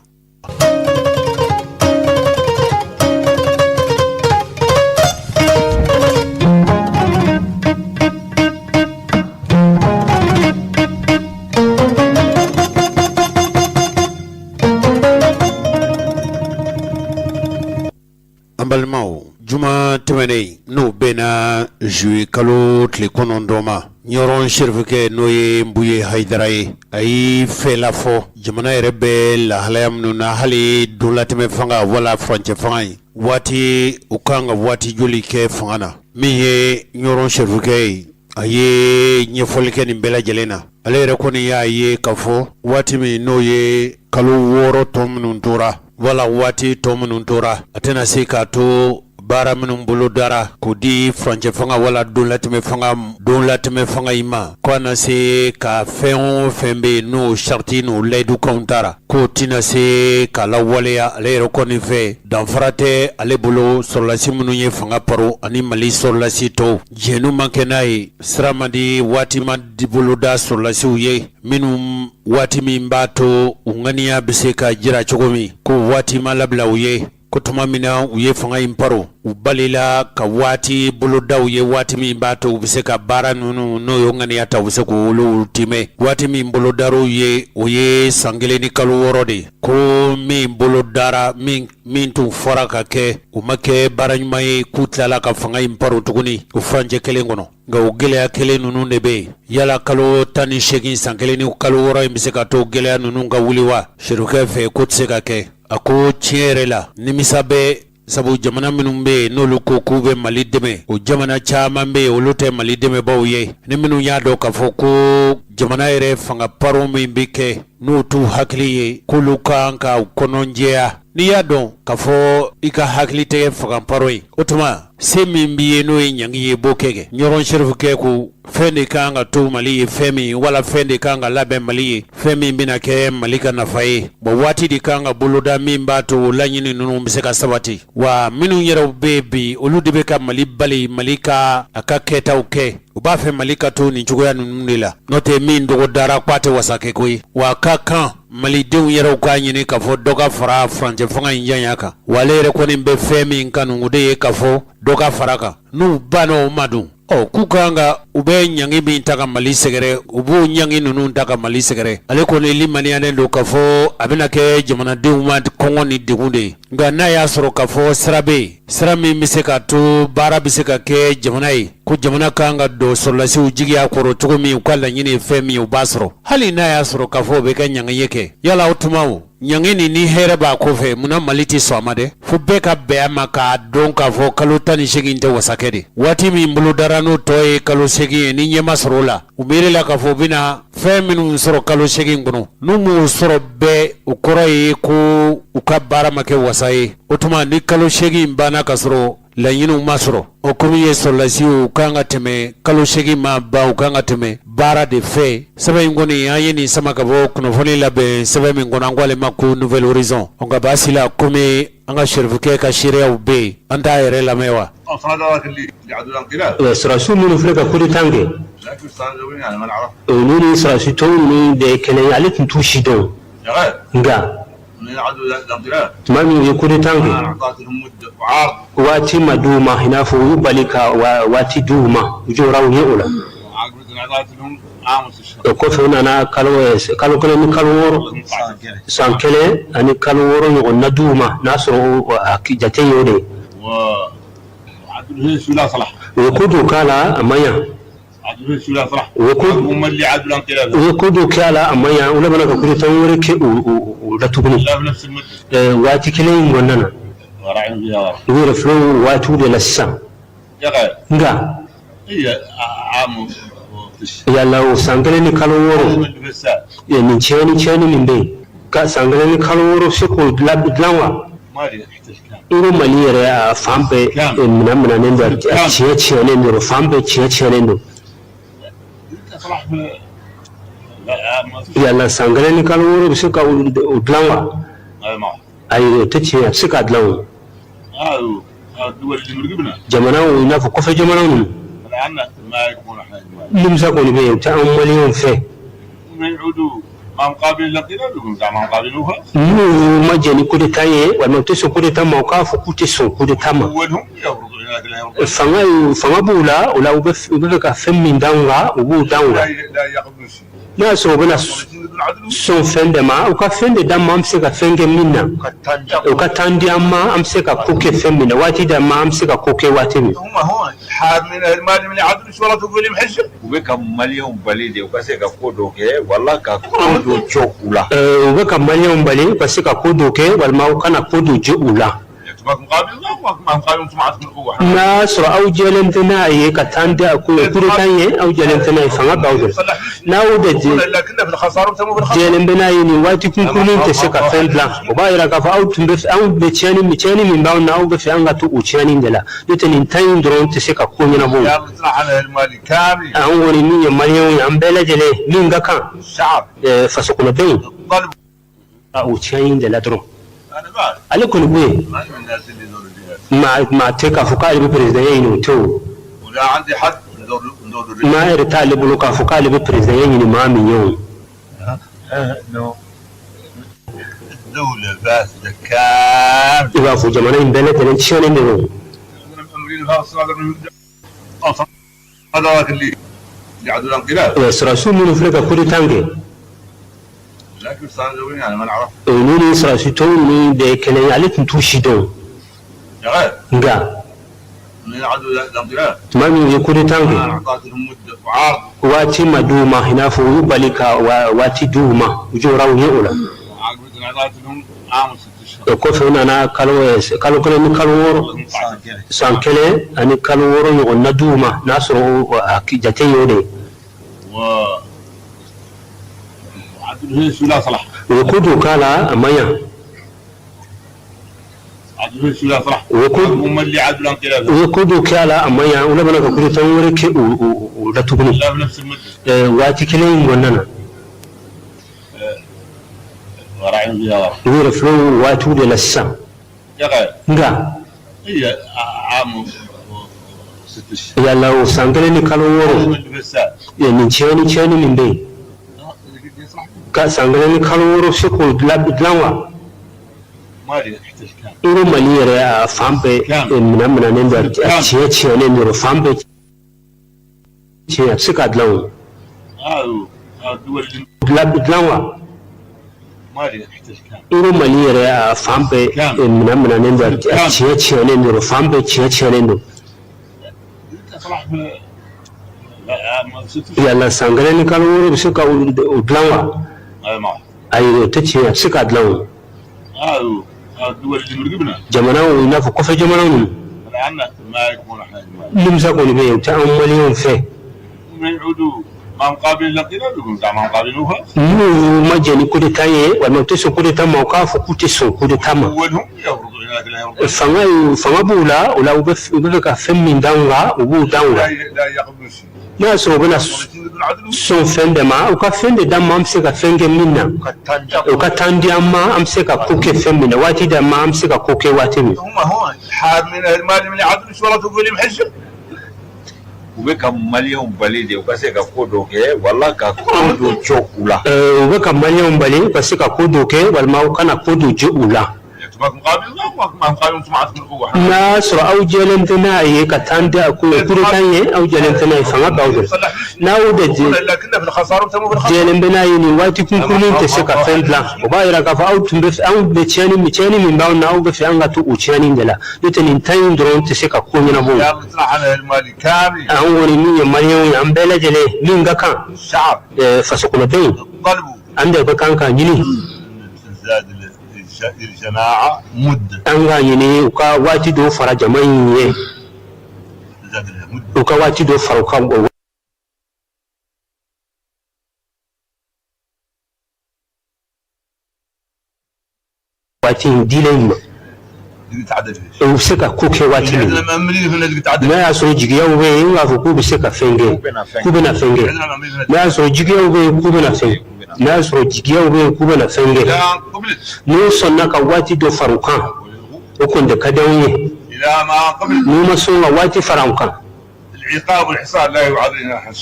S1: An balimaw, juma tɛmɛnen n'o bɛnna juillet kalo tile 9 ma, Ɲɔrɔn serifukɛ n'o ye Buye Hayidara ye, a ye fɛla fɔ jamana yɛrɛ bɛ lahalaya minnu na, hali donlatɛmɛ fanga wala furancɛ fanga ye waati u kan ka waati joli kɛ fanga na. Min ye Ɲɔrɔn serifukɛ ye, a ye ɲɛfɔli kɛ nin bɛɛ lajɛlen na. Ale yɛrɛ kɔni y'a ye k'a fɔ waati min n'o ye kalo 6 tɔ minnu tora, wala waati tɔ minnu tora, a tɛna se k'a to baara minnu bolo dara k'o di furancɛ fanga wala donlatɛmɛ fanga in ma, ko a na se ka fɛn o fɛn bɛ yen n'o sariti n'o layidukanw tara, k'o tɛna se k'a lawaleya. Ale yɛrɛ kɔni fɛ, danfara tɛ ale bolo sɔrɔlasi minnu ye fanga paro ani Mali sɔrɔlasi tɔw, jɛnni ma kɛ n'a ye, sira ma di, waati ma di boloda sɔrɔlasiw ye minnu waati min b'a to u ŋaniya bɛ se ka jira cogo min, ko waati ma labila u ye, ko tuma min na u ye fanga in paro, u balila ka waati boloda u ye, waati min b'a to u bɛ se ka baara ninnu n'o ye ŋaniya ta, u bɛ se k'olu timɛ. Waati min bolodar'u ye, o ye san 1 ni kalo 6 de ye. Ko min bolodara, min tun fɔra ka kɛ, o ma kɛ baara ɲuman ye, k'u tilala ka fanga in paro tuguni o furancɛ kelen kɔnɔ. Nka o gɛlɛya kelen ninnu de bɛ yen. Yala kalo 18, san 1 ni kalo 6 in bɛ se ka to gɛlɛya ninnu ka wuli wa? Serifukɛ fɛ, k'o tɛ se ka kɛ. A ko tiɲɛ yɛrɛ la, nimisa bɛ, sabu jamana minnu bɛ yen n'olu ko k'u bɛ Mali dɛmɛ, o jamana caman bɛ yen, olu tɛ Mali dɛmɛbaaw ye. Ni minnu y'a dɔn k'a fɔ ko jamana yɛrɛ fanga paro min bɛ kɛ, n'o t'u hakili ye, k'olu kan ka u kɔnɔjɛya. N'i y'a dɔn k'a fɔ i ka hakili tɛ fanga paro ye, o tuma se min b'i ye n'o ye ɲangi ye, b'o kɛ. Ɲɔrɔn serifukɛ ko fɛn de kan ka to Mali ye, fɛn min wala fɛn de kan ka labɛn Mali ye, fɛn min bɛna kɛ Mali ka nafa ye. Bon, waati de kan ka boloda min b'a to o laɲini ninnu bɛ se ka sabati. Wa minnu yɛrɛw bɛ yen bi, olu de bɛ ka Mali bali Mali ka a ka kɛtaw kɛ. U b'a fɛ Mali ka to nin cogoya ninnu de la, n'o tɛ min dɔgɔdara k'a tɛ wasa kɛ koyi. Wa ka kan malidenw yɛrɛw k'a ɲini k'a fɔ dɔ ka fara furancɛ fanga in janya kan. Wa ale yɛrɛ kɔni bɛ fɛn min kanu, o de ye k'a fɔ dɔ ka fara kan. N'u banna o ma dun, ɔ k'u kan ka u bɛ ɲangi min ta ka Mali sɛgɛrɛ, u b'o ɲangi ninnu ta ka Mali sɛgɛrɛ. Ale kɔni limaniyalen don k'a fɔ a bɛna kɛ jamanadenw ma kɔngɔ ni degun de ye. Nka n'a y'a sɔrɔ k'a fɔ sira bɛ yen, sira min bɛ se ka to baara bɛ se ka kɛ jamana ye, ko jamana kan ka don sɔrɔlasiw jigiya kɔrɔ cogo min, u ka laɲini ye fɛn min ye, u b'a sɔrɔ, hali n'a y'a sɔrɔ k'a fɔ o bɛ kɛ ɲangi ye kɛ. Yala o tuma, o ɲangi nin ni hɛrɛ b'a kɔfɛ, munna Mali tɛ sɔn a ma dɛ? Fo bɛɛ ka bɛn a ma k'a dɔn k'a fɔ kalo 18 tɛ wasa kɛ de. Waati min bolodara n'o tɔ ye kalo 8 ye, ni ɲɛ ma sɔrɔ o la, u miiri la k'a fɔ u bɛna fɛn minnu sɔrɔ kalo 8 kɔnɔ, n'u m'o sɔrɔ bɛɛ, o kɔrɔ ye ko u ka baara ma kɛ wasa ye. O tuma ni kalo 8 banna ka sɔrɔ laɲiniw ma sɔrɔ, o komi ye sɔrɔlasiw kan ka tɛmɛ kalo 8 ma ban, u kan ka tɛmɛ baara de fɛ. Sɛbɛn in kɔni, an ye nin sama ka bɔ kunnafoni labɛn sɛbɛn min kɔnɔ, an ko ale ma ko Nouvel Horizon. Nka baasi la, komi an ka serifukɛ ka seereyaw bɛ yen, an t'a yɛrɛ lamɛn wa?
S2: Sɔrɔdasiw minnu filɛ ka coup d'État kɛ, olu ni sɔrɔdasi tɔw ninnu de ye kelen ye, ale tun t'u si dɔn. Nka tuma min u ye coup d'État kɛ, waati ma d'u ma, i n'a fɔ u y'u bali ka waati d'u ma, u jɔra u ye o la. O kɔfɛ u nana kalo 1 ni kalo 6, san 1 ani kalo 6 ɲɔgɔn na d'u ma, n'a sɔrɔ a jate y'o de ye. U ye ko dɔ k'a la, a ma ɲa. U ye ko dɔ kɛ a la, a ma ɲa. U labanna ka coup d'État wɛrɛ kɛ u la tuguni waati kelen in kɔnɔna na. U yɛrɛ filɛ o waatiw de la sisan. Nka yala o san 1 ni kalo 6 nin tiɲɛni min bɛ yen, ka san 1 ni kalo 6 se k'o dilan wa? I ko Mali yɛrɛ a fan bɛɛ minɛ minɛnen don, a tiɲɛ tiɲɛnen don, fan bɛɛ tiɲɛ tiɲɛnen don. Yala san 1 ni kalo 6 bɛ se ka o dilan wa? Ayi, o tɛ tiɲɛ, a tɛ se k'a dilan o. Jamanaw i n'a fɔ kɔfɛ jamanaw ninnu, nimisa kɔni bɛ yen, o tɛ anw maliyɛnw fɛ. Minnu ma jɛn ni coup d'État ye walima u tɛ sɔn coup d'État ma, u k'a fɔ k'u tɛ sɔn coup d'État ma. Fanga fanga b'u la, o la u bɛ fɛ ka fɛn min d'anw kan, u b'o d'anw kan. N'a y'a sɔrɔ u bɛna sɔn fɛn de ma, u ka fɛn de d'an ma, an bɛ se ka fɛn kɛ min na, u ka temps di an ma, an bɛ se ka ko kɛ fɛn min na, waati d'an ma, an bɛ se ka ko kɛ waati min.
S3: U bɛ ka maliyɛnw bali de u ka se ka ko dɔ kɛ wala ka ko dɔ jɔ u la.
S2: U bɛ ka maliyɛnw bali u ka se ka ko dɔ kɛ walima u kana ko dɔ jɔ u la. N'a sɔrɔ aw jɛlen tɛ n'a ye ka temps di coup d'État ye, aw jɛlen tɛ n'a ye, fanga b'aw bolo, n'aw de jɛlen bɛ n'a ye, nin waati kunkurunnin tɛ se ka fɛn dilan. O b'a jira k'a fɔ aw tun bɛ anw bɛ tiɲɛni min b'anw na, aw bɛ fɛ an ka to o tiɲɛni de la, n'o tɛ nin temps in dɔrɔn tɛ se ka ko ɲɛnabɔ. An kɔni min ye maliyɛnw ye, an bɛɛ lajɛlen min ka kan fasokɔnɔdenw o tiɲɛni de la dɔrɔn, ale kɔni bɛ yen, maa tɛ k'a fɔ k'ale bɛ perezidanya ɲini, o tɛ o. Maa yɛrɛ t'ale bolo k'a fɔ k'ale bɛ perezidanya ɲini maa min ye o. I b'a fɔ jamana in bɛɛ lajɛlen tiɲɛnen de don. Sɔrɔdasiw minnu filɛ ka coup d'État kɛ, olu ni sɔrɔdasi tɔw ninnu bɛɛ kelen ye, ale tun t'u si dɔn. Nka tuma min u ye coup d'État kɛ, waati ma d'u ma, i n'a fɔ u y'u bali ka waati d'u ma, u jɔra u ye o la. O kɔfɛ u nana kalo 1 ni kalo 6, san 1 ani kalo 6 ɲɔgɔn na d'u ma, n'a sɔrɔ a jate y'o de ye. U ye ko dɔ k'a la, a ma ɲa. U ye ko dɔ kɛ a la, a ma ɲa. U labanna ka coup d'État wɛrɛ kɛ o la tuguni waati kelen in kɔnɔna na. U yɛrɛ filɛ o waatiw de la sisan. Nka yala o san 1 ni kalo 6 nin tiɲɛni min bɛ yen, ka san 1 ni kalo 6 se k'o dilan wa? I ko Mali yɛrɛ a fan bɛɛ minɛ minɛnen don, a tiɲɛ tiɲɛnen don, fan bɛɛ tiɲɛ, a tɛ se ka dilan o. Dilan wa? I ko Mali yɛrɛ a fan bɛɛ minɛ minɛnen don, a tiɲɛ tiɲɛnen don, fan bɛɛ tiɲɛ tiɲɛnen don. Yala san 1 ni kalo 6 bɛ se ka o dilan wa? Ayi, o tɛ tiɲɛ, a tɛ se ka dilan o. Jamanaw i n'a fɔ kɔfɛ jamanaw ninnu, nimisa kɔni bɛ yen, o tɛ anw maliyɛnw fɛ. Minnu ma jɛn ni coup d'État ye walima u tɛ sɔn coup d'État ma, u k'a fɔ k'u tɛ sɔn coup d'État ma. Fanga fanga b'u la, o la u bɛ fɛ ka fɛn min d'anw kan, u b'o d'anw kan. N'a y'a sɔrɔ u bɛna sɔn fɛn de ma, u ka fɛn de d'an ma, an bɛ se ka fɛn kɛ min na, u ka temps di an ma, an bɛ se ka ko kɛ fɛn min na, waati d'an ma, an bɛ se ka ko kɛ waati min.
S3: U bɛ ka maliyɛnw bali de u ka se ka ko dɔ kɛ wala ka ko dɔ jɔ u la.
S2: U bɛ ka maliyɛnw bali u ka se ka ko dɔ kɛ walima u kana ko dɔ jɔ u la. N'a sɔrɔ aw jɛlen tɛ n'a ye ka temps di coup d'État ye, aw jɛlen tɛ n'a ye, fanga b'aw bolo, n'aw de jɛlen bɛ n'a ye, nin waati kunkurunnin tɛ se ka fɛn dilan. O b'a jira k'a fɔ aw tun bɛ anw bɛ tiɲɛni min b'anw na, aw bɛ fɛ an ka to o tiɲɛni de la, n'o tɛ nin temps in dɔrɔn tɛ se ka ko ɲɛnabɔ. An kɔni min ye maliyɛnw ye, an bɛɛ lajɛlen min ka kan fasokɔnɔdenw, an de ka kan k'a ɲini, an k'a ɲini u ka waati dɔw fara jama in ye. U ka waati dɔ fara u kan o waati in dilen in ma, u bɛ se ka ko kɛ waati min n'a y'a sɔrɔ jigiyaw bɛ yen k'a fɔ k'u bɛ se ka fɛn kɛ, k'u bɛna fɛn kɛ. N'a y'a sɔrɔ jigiyaw bɛ yen k'u bɛna fɛn, n'a y'a sɔrɔ jigiyaw bɛ yen k'u bɛna fɛn kɛ, n'u sɔnna ka waati dɔ fara u kan, o kɔni de ka di anw ye. N'u ma sɔn ka waati fara an kan,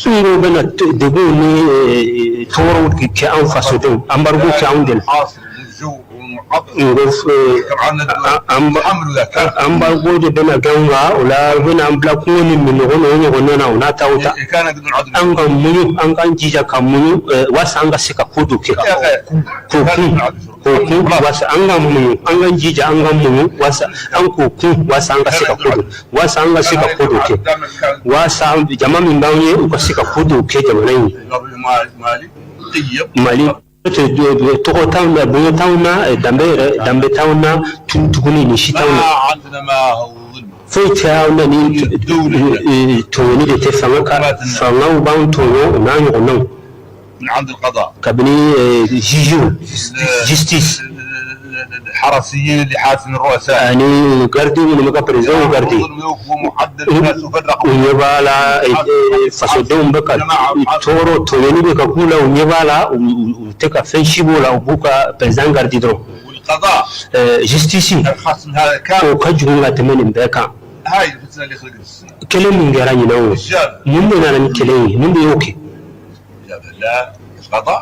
S2: n'u bɛna degun ni tɔɔrɔw kɛ an fasodenw, embargo kɛ anw de la, embargo de bɛna kɛ anw kan. O la u bɛna an bila kungo ni minnɔgɔ n'o ɲɔgɔnna na, o n'a ta o ta, an ka muɲu, an k'an jija ka muɲu walasa an ka se ka ko dɔ kɛ k'o kun, k'o kun, walasa an ka muɲu, an k'an jija, an ka muɲu walasa an k'o kun, walasa an ka se ka ko dɔ, walasa an ka se ka ko dɔ kɛ, walasa jama min b'an ye, u ka se ka ko dɔw kɛ jamana in ye. Mali tɔgɔ t'anw na, bonya t'anw na, danbe yɛrɛ, danbe t'anw na tuguni, nin si t'anw na, foyi tɛ anw na ni tɔɲɔni de tɛ. Fanga ka fangaw b'an tɔɲɔ, o n'a ɲɔgɔnnaw, kabini jugew, justice, ani garde minnu bɛ ka président garde, u ɲɛ b'a la fasodenw bɛ ka tɔɔrɔ, tɔɲɔni bɛ ka k'u la, u ɲɛ b'a la, u tɛ ka fɛn si b'o la, u b'u ka président garde dɔrɔn. Justice, o ka jugu ka tɛmɛ nin bɛɛ kan. Kɛlɛ min kɛra ɲinan, o mun de nana ni kɛlɛ ye? Mun de y'o kɛ?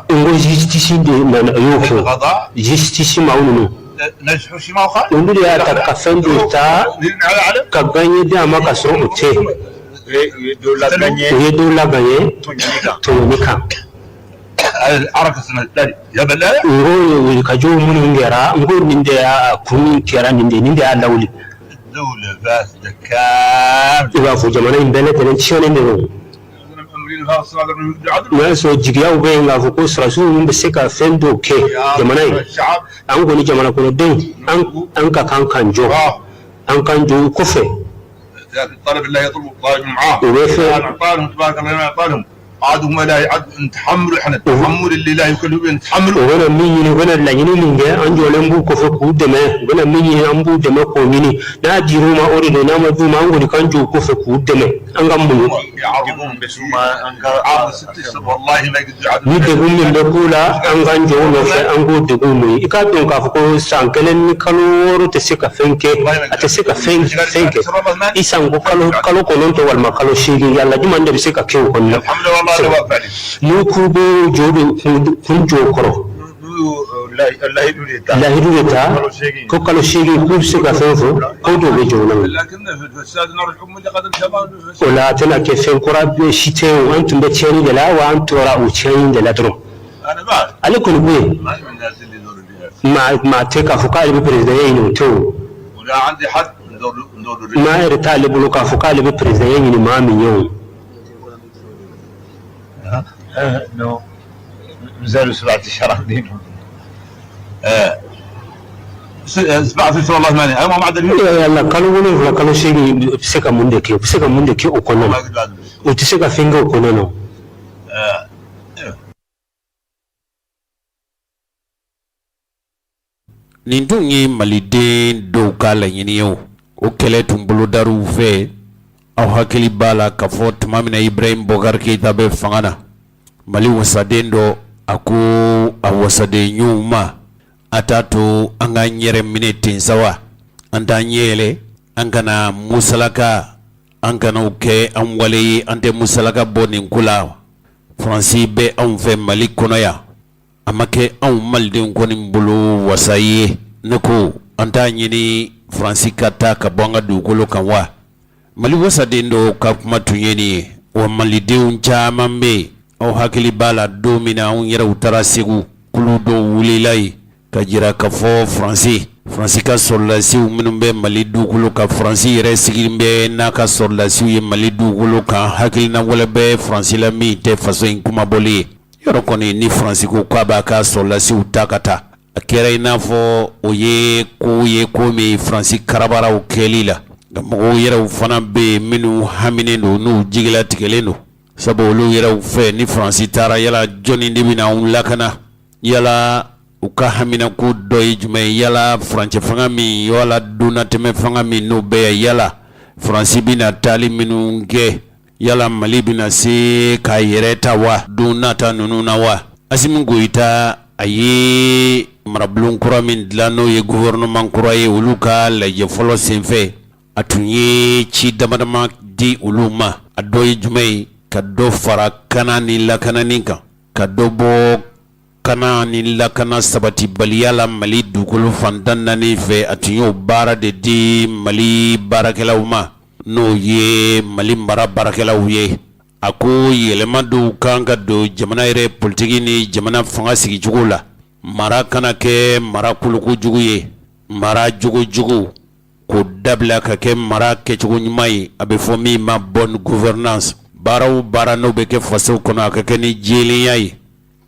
S2: N ko justice de nana y'o kɛ. Justice maaw ninnu, olu de y'a ta ka fɛn dɔ ta ka gagné di a ma ka sɔrɔ o tɛ. U ye dɔ lagagné tɔɲɔni kan. N ko wulikajɔ minnu kɛra, n ko nin de y'a kun kɛra, nin de, nin de y'a lawuli. I b'a fɔ jamana in bɛɛ lajɛlen tiɲɛnen de don. N'a y'a sɔrɔ jigiyaw bɛ yen k'a fɔ ko sɔrɔdasiw ninnu bɛ se ka fɛn dɔw kɛ jamana ye, an kɔni jamana kɔnɔdenw, an ka kan k'an jɔ, an k'an jɔ u kɔfɛ. U bɛ fɛ u bɛna min ɲini, u bɛna laɲini min kɛ, an jɔlen b'u kɔfɛ k'u dɛmɛ. U bɛna min ɲini, an b'u dɛmɛ k'o ɲini. N'a dir'u ma, o de don. N'a ma d'u ma, an kɔni k'an jɔ u kɔfɛ k'u dɛmɛ, an ka muɲu. Ni degun min bɛ k'u la, an k'an jɔ u nɔfɛ, an k'o degun muɲu. I k'a dɔn k'a fɔ ko san 1 ni kalo 6 tɛ se ka fɛn kɛ, a tɛ se ka fɛn fɛn kɛ. I sanko kalo 9 walima kalo 8, yala jumɛn de bɛ se ka kɛ o kɔnɔna? N'u k'u bɛ jɔ de kun jɔ o kɔrɔ, lahidu de ta ko kalo 8 k'u bɛ se ka fɛn fɔ, ko dɔw bɛ jɔ o la. O la a tɛna kɛ fɛn kura si tɛ o. An tun bɛ tiɲɛni de la wa, an tora o tiɲɛni de la dɔrɔn. Ale kɔni ko ye maa tɛ k'a fɔ k'ale bɛ perezidanya ɲini, o tɛ o. Maa yɛrɛ t'ale bolo k'a fɔ k'ale bɛ perezidanya ɲini maa min ye o. Yala kalo 7, kalo 8 bɛ se ka mun de kɛ? U bɛ se ka mun de kɛ o kɔnɔna na? U tɛ se ka fɛn kɛ o kɔnɔna na.
S1: Nin tun ye maliden dɔw ka laɲini ye. O kɛlɛ tun bolodar'u fɛ. Aw hakili b'a la k'a fɔ tuma min na Ibrahim Boubacar Keita bɛ fanga na, Mali wasaden dɔ a ko a wasaden ɲɔgɔnw ma, a t'a to an k'an yɛrɛ minɛ ten sa wa, an t'an ɲɛ yɛlɛ, an kana musalaka, an kana o kɛ an wale ye, an tɛ musalaka bɔ nin ko la. Faransi bɛ anw fɛ Mali kɔnɔ yan, a ma kɛ anw malidenw kɔni bolo wasa ye. Ne ko an t'a ɲini Faransi ka taa ka bɔ an ka dugukolo kan wa? Mali wasaden dɔw ka kuma tun ye nin ye. Wa malidenw caman bɛ yen, aw hakili b'a la don min na anw yɛrɛw taara Segu, kulu dɔw wulila yen ka jira k'a fɔ Faransi ka sɔrɔdasiw minnu bɛ Mali dugukolo kan, Faransi yɛrɛ sigilen bɛ n'a ka sɔrɔdasiw ye Mali dugukolo kan, hakilina wɛrɛ bɛ Faransi la min tɛ faso in kunmabɔli ye. Yɔrɔ kɔni ni Faransi ko k'a b'a ka sɔrɔdasiw ta ka taa, a kɛra i n'a fɔ o ye ko ye ko min Faransi karabara o kɛli la. Nka mɔgɔw yɛrɛw fana bɛ yen minnu haminen don, n'u jigilatigɛlen don, sabu olu yɛrɛw fɛ ni Faransi taara, yala jɔnni de bɛna anw lakana? Yala u ka haminako dɔ ye jumɛn ye? Yala furancɛ fanga min, wala donnatɛmɛ fanga min n'o bɛ yan, yala Faransi bɛna taali minnu kɛ, yala Mali bɛna se k'a yɛrɛ ta wa don nata ninnu na wa? Asimi Goyita, a ye marabulon kura min dilan, n'o ye gouvernement kura ye, olu ka lajɛ fɔlɔ senfɛ, a tun ye ci damadama di olu ma. A dɔ ye jumɛn ye? Ka dɔ fara kana ni lakanani kan, ka dɔ bɔ kana ni lakana sabatibaliya la Mali dugukolo fan 14 fɛ. A tun y'o baara de di Mali baarakɛlaw ma, n'o ye Mali mara baarakɛlaw ye. A ko yɛlɛma dɔw kan ka don jamana yɛrɛ politiki ni jamana fanga sigicogo la. Mara kana kɛ mara kolokojugu ye, mara jogojugu k'o dabila ka kɛ mara kɛcogo ɲuman ye, a bɛ fɔ min ma bonne gouvernance. Baara o baara n'o bɛ kɛ faso kɔnɔ, a ka kɛ ni jɛlenya ye.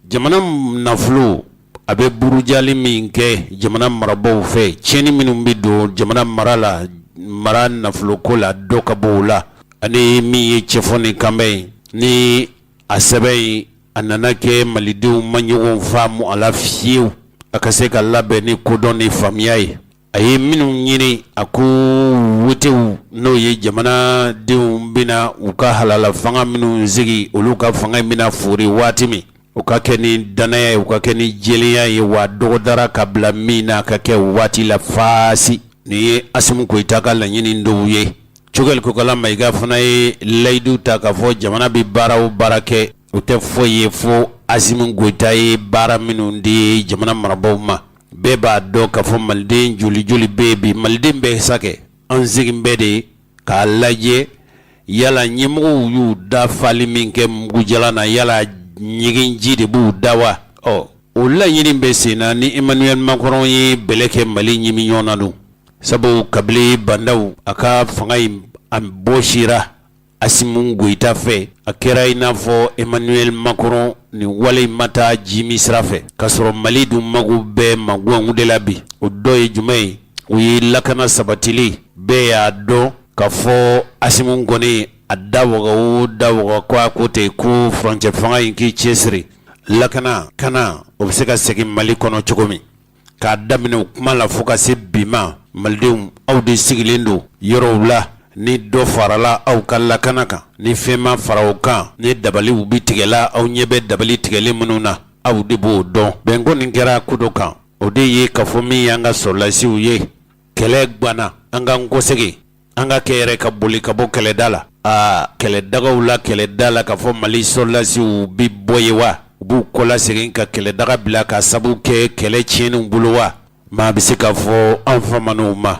S1: Jamana nafolo, a bɛ burujali min kɛ jamana marabaaw fɛ, tiɲɛni minnu bɛ don jamana mara la, mara nafoloko la, dɔ ka bɔ o la. Ani min ye cɛfɔ ni kanbɛn ye, ni a sɛbɛn in a nana kɛ malidenw ma ɲɔgɔn faamu a la fiyewu, a ka se ka labɛn ni kodɔn ni faamuya ye. A ye minnu ɲini, a ko wotew, n'o ye jamanadenw bɛna u ka halala fanga minnu sigi, olu ka fanga in bɛna foori waati min, u ka kɛ ni dannaya ye, u ka kɛ ni jɛlenya ye, wa dɔgɔdara ka bila min na ka kɛ waati la faasi. Nin ye Asimi Goyita ka laɲini dɔw ye. Choguel Kokala Mayiga fana ye layidu ta k'a fɔ jamana bɛ baara o baara kɛ, o tɛ foyi ye fo Asimi Goyita ye baara minnu di jamana marabaaw ma. Bɛɛ b'a dɔn k'a fɔ maliden joli joli bɛ yen bi, maliden bɛɛ sa kɛ an segin bɛɛ de ye k'a lajɛ yala ɲɛmɔgɔw y'u da fali min kɛ mugujalan na, yala ɲiginji de b'u da wa? Ɔ, o laɲini bɛ sen na ni Emmanuel Macron ye bɛlɛ kɛ Mali ɲimi ɲɔgɔn na don, sabu kabini Bah N'Daw a ka fanga in a bɔsira Asimi Goyita fɛ, a kɛra i n'a fɔ Emmanuel Macron nin wale in ma taa jimi sira fɛ, k'a sɔrɔ Mali dun mago bɛ magwanw de la bi. O dɔ ye jumɛn ye? O ye lakana sabatili. Bɛɛ y'a dɔn k'a fɔ Asimi kɔni a da waga o da waga ko a ko ten ko furancɛ fanga in k'i cɛsiri lakana kana o bɛ se ka segin Mali kɔnɔ cogo min. K'a daminɛ o kuma la fo ka se bi ma, malidenw, aw de sigilen don yɔrɔw la, ni dɔ farala aw ka lakana kan, ni fɛn ma fara o kan, ni dabaliw bɛ tigɛla, aw ɲɛ bɛ dabali tigɛlen minnu na, aw de b'o dɔn. Bɛnko nin kɛra ko dɔ kan, o de ye k'a fɔ min y'an ka sɔrɔdasiw ye, kɛlɛ gwanna, an k'an kɔsegin, an ka kɛ yɛrɛ ka boli ka bɔ kɛlɛda la. Aa, kɛlɛdagaw la, kɛlɛda la, k'a fɔ Mali sɔrɔdasiw bɛ bɔ yen wa? U b'u kɔlasegin ka kɛlɛdaga bila ka sabu kɛ kɛlɛ tiɲɛniw bolo wa? Maa bɛ se k'a fɔ an famana ma.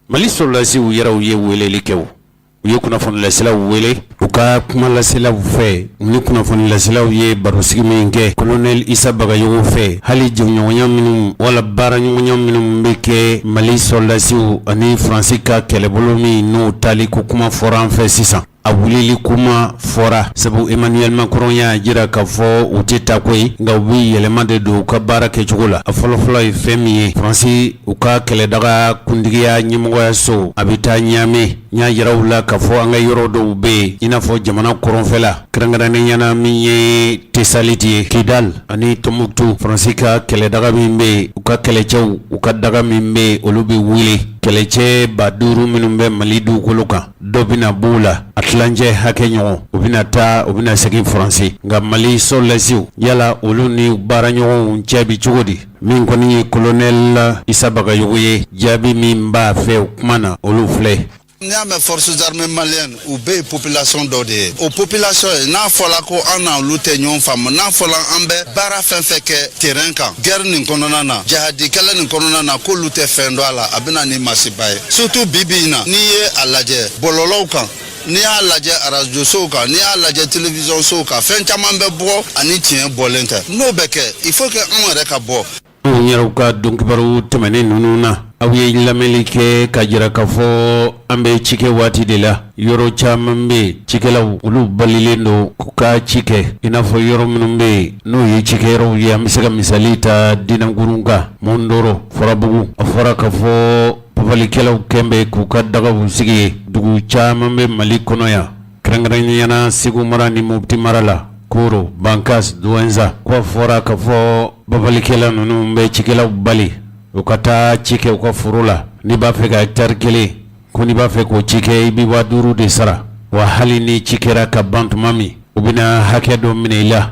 S1: Mali sɔrɔdasiw yɛrɛw ye weleli kɛ, u ye kunnafonilaselaw wele u ka kumalaselaw fɛ. U ni kunnafonilaselaw ye barosigi min kɛ Colonel Isa Bagayogo fɛ, hali jɛɲɔgɔnya minnu wala baaraɲɔgɔnya minnu bɛ kɛ Mali sɔrɔdasiw ani Faransi ka kɛlɛbolo min n'o taali ko kuma fɔra an fɛ sisan, a wulili kuma fɔra, sabu Emmanuel Macron y'a jira k'a fɔ u tɛ taa koyi, nka u bɛ yɛlɛma de don u ka baara kɛcogo la. A fɔlɔfɔlɔ ye fɛn min ye, Faransi u ka kɛlɛdaga kuntigiya ɲɛmɔgɔyaso, a bɛ taa Ɲame. N y'a jira u la k'a fɔ an ka yɔrɔ dɔw bɛ yen, i n'a fɔ jamana kɔrɔnfɛla, kɛrɛnkɛrɛnnenya na min ye Tesaliti ye, Kidal ani Tɔnbukutu. Faransi ka kɛlɛdaga min bɛ yen, u ka kɛlɛcɛw, u ka daga min bɛ yen, olu bɛ wuli. Kɛlɛcɛ 5000 minnu bɛ Mali dugukolo kan, dɔ bɛna b'u la, a tilancɛ hakɛ ɲɔgɔn, u bɛna taa, u bɛna segin Faransi. Nka Mali sɔrɔdasiw, yala olu ni baaraɲɔgɔnw cɛ bɛ cogo di? Min kɔni ye Colonel Isa Bagayogo ye, jaabi min b'a fɛ o kuma na, olu filɛ.
S4: N'i y'a mɛn forces armées maliennes, u bɛɛ ye population dɔ de ye. O population ye, n'a fɔla ko an na olu tɛ ɲɔgɔn faamu, n'a fɔla an bɛ baara fɛn fɛn kɛ terrain kan, guerre nin kɔnɔna na, jihadi kɛlɛ nin kɔnɔna na, k'olu tɛ fɛn dɔn a la, a bɛ na ni masiba ye. Surtout bi bi in na, n'i ye a lajɛ bɔlɔlɔw kan, n'i y'a lajɛ arajosow kan, n'i y'a lajɛ télévisionsow kan, fɛn caman bɛ bɔ ani tiɲɛ bɔlen tɛ. N'o bɛ kɛ, il faut que anw yɛrɛ ka bɔ.
S1: Anw yɛrɛw ka donkibaru tɛmɛnen ninnu na, aw ye lamɛnli kɛ ka jira k'a fɔ an bɛ cikɛ waati de la. Yɔrɔ caman bɛ yen, cikɛlaw olu balilen don k'u ka ci kɛ, i n'a fɔ yɔrɔ minnu bɛ yen n'o ye cikɛyɔrɔw ye. An bɛ se ka misali ta Dinankurun kan, Mondoro, Farabugu. A fɔra k'a fɔ Papalikɛlaw kɛn bɛ k'u ka dagaw sigi dugu caman bɛ Mali kɔnɔ yan, kɛrɛnkɛrɛnnenya la Segu mara ni Mopti mara la, Koro, Bankas, Douentza. K'a fɔra k'a fɔ papalikɛla ninnu bɛ cikɛlaw bali u ka taa ci kɛ u ka foro la. N'i b'a fɛ ka hectare kelen ko n'i b'a fɛ k'o ci kɛ, i bɛ 5000 de sara. Wa hali ni ci kɛra ka ban tuma min, u bɛna hakɛ dɔ minɛ i la.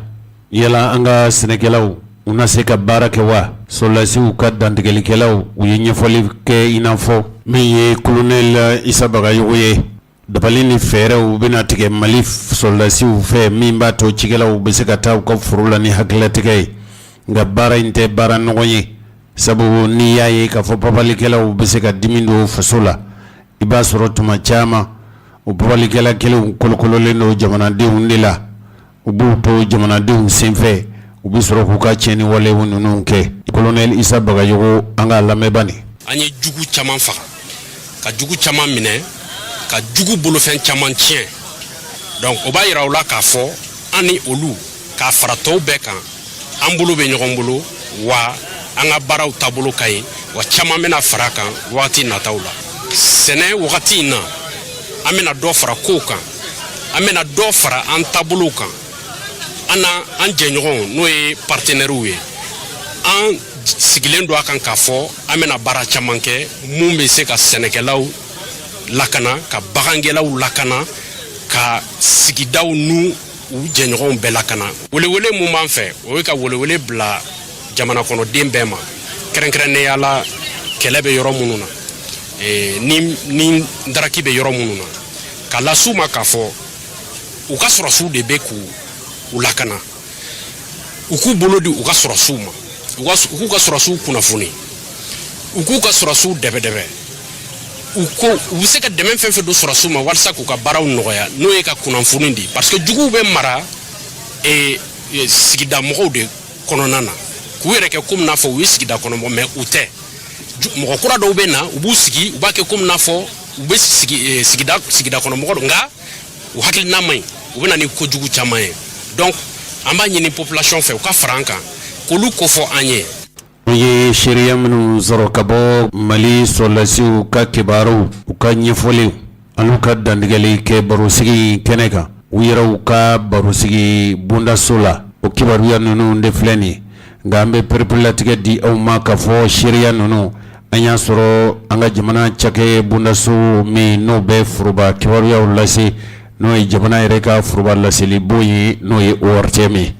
S1: Yala an ka sɛnɛkɛlaw u na se ka baara kɛ wa? Sɔrɔdasiw ka dantigɛlikɛlaw u ye ɲɛfɔli kɛ i n'a fɔ min ye kolonɛli Isa Bagayogo ye. Dabali ni fɛɛrɛw bɛna tigɛ Mali sɔrɔdasiw fɛ min b'a to cikɛlaw bɛ se ka taa u ka foro la ni hakililatigɛ ye. Nka baara in tɛ baara nɔgɔn ye, sabu n'i y'a ye k'a fɔ papalikɛlaw bɛ se ka dimi don faso la, i b'a sɔrɔ tuma caman o papalikɛla kelenw kolokololen don jamanadenw de la. U b'u to jamanadenw senfɛ, u bɛ sɔrɔ k'u ka tiɲɛni walew ninnu kɛ. Kolonɛli Isa Bagayogo, an k'a lamɛn bani.
S5: An ye jugu caman faga, ka jugu caman minɛ, ka jugu bolofɛn caman tiɲɛ. Donc o b'a yira u la k'a fɔ an ni olu k'a fara tɔw bɛɛ kan, an bolo bɛ ɲɔgɔn bolo, wa an ka baaraw taabolo ka ɲi, wa caman bɛna fara a kan wagati nataw la. Sɛnɛ wagati in na, an bɛna dɔ fara kow kan, an bɛna dɔ fara an taabolow kan, an na an jɛɲɔgɔnw n'o ye partenɛriw ye. An sigilen don a kan k'a fɔ an bɛna baara caman kɛ mun bɛ se ka sɛnɛkɛlaw lakana, ka bagangɛlaw lakana, ka sigidaw n'u u jɛɲɔgɔnw bɛɛ lakana. Welewele mun b'an fɛ, o ye ka welewele bila jamana kɔnɔden bɛɛ ma, kɛrɛnkɛrɛnnenya la kɛlɛ bɛ yɔrɔ minnu na, ni daraki bɛ yɔrɔ minnu na, ka las'u ma k'a fɔ u ka sɔrɔsiw de bɛ k'u u lakana, u k'u bolo di u ka sɔrɔsiw ma, u k'u ka sɔrɔsiw kunnafoni, u k'u ka sɔrɔsiw dɛbɛdɛbɛ, u ko u bɛ se ka dɛmɛ fɛn fɛn don sɔrɔsiw ma walasa k'u ka baaraw nɔgɔya, n'o ye ka kunnafoni di, parce que juguw bɛ mara sigida mɔgɔw de kɔnɔna na, k'u yɛrɛ kɛ komi n'a fɔ u ye sigida kɔnɔmɔgɔ, mais u tɛ. Mɔgɔ kura dɔw bɛ na, u b'u sigi, u b'a kɛ komi n'a fɔ u bɛ sigi sigida sigida kɔnɔmɔgɔ don, nka u hakilina man ɲi, u bɛ na ni kojugu caman ye. Donc an b'a ɲini population fɛ u ka fara an kan k'olu kofɔ an ye.
S1: An ye seereya minnu sɔrɔ ka bɔ Mali sɔrɔdasiw ka kibaruw, u ka ɲɛfɔliw an'u ka dantigɛli kɛ barosigi kɛnɛ kan, u yɛrɛw ka barosigi bondaso la, o kibaruya ninnu de filɛ nin ye. Nka an bɛ pereperelatigɛ di aw ma k'a fɔ seereya ninnu an y'a sɔrɔ an ka jamana cakɛ bondaso min n'o bɛ foroba kibaruyaw lase, n'o ye jamana yɛrɛ ka foroba laselibon ye, n'o ye ORTM ye.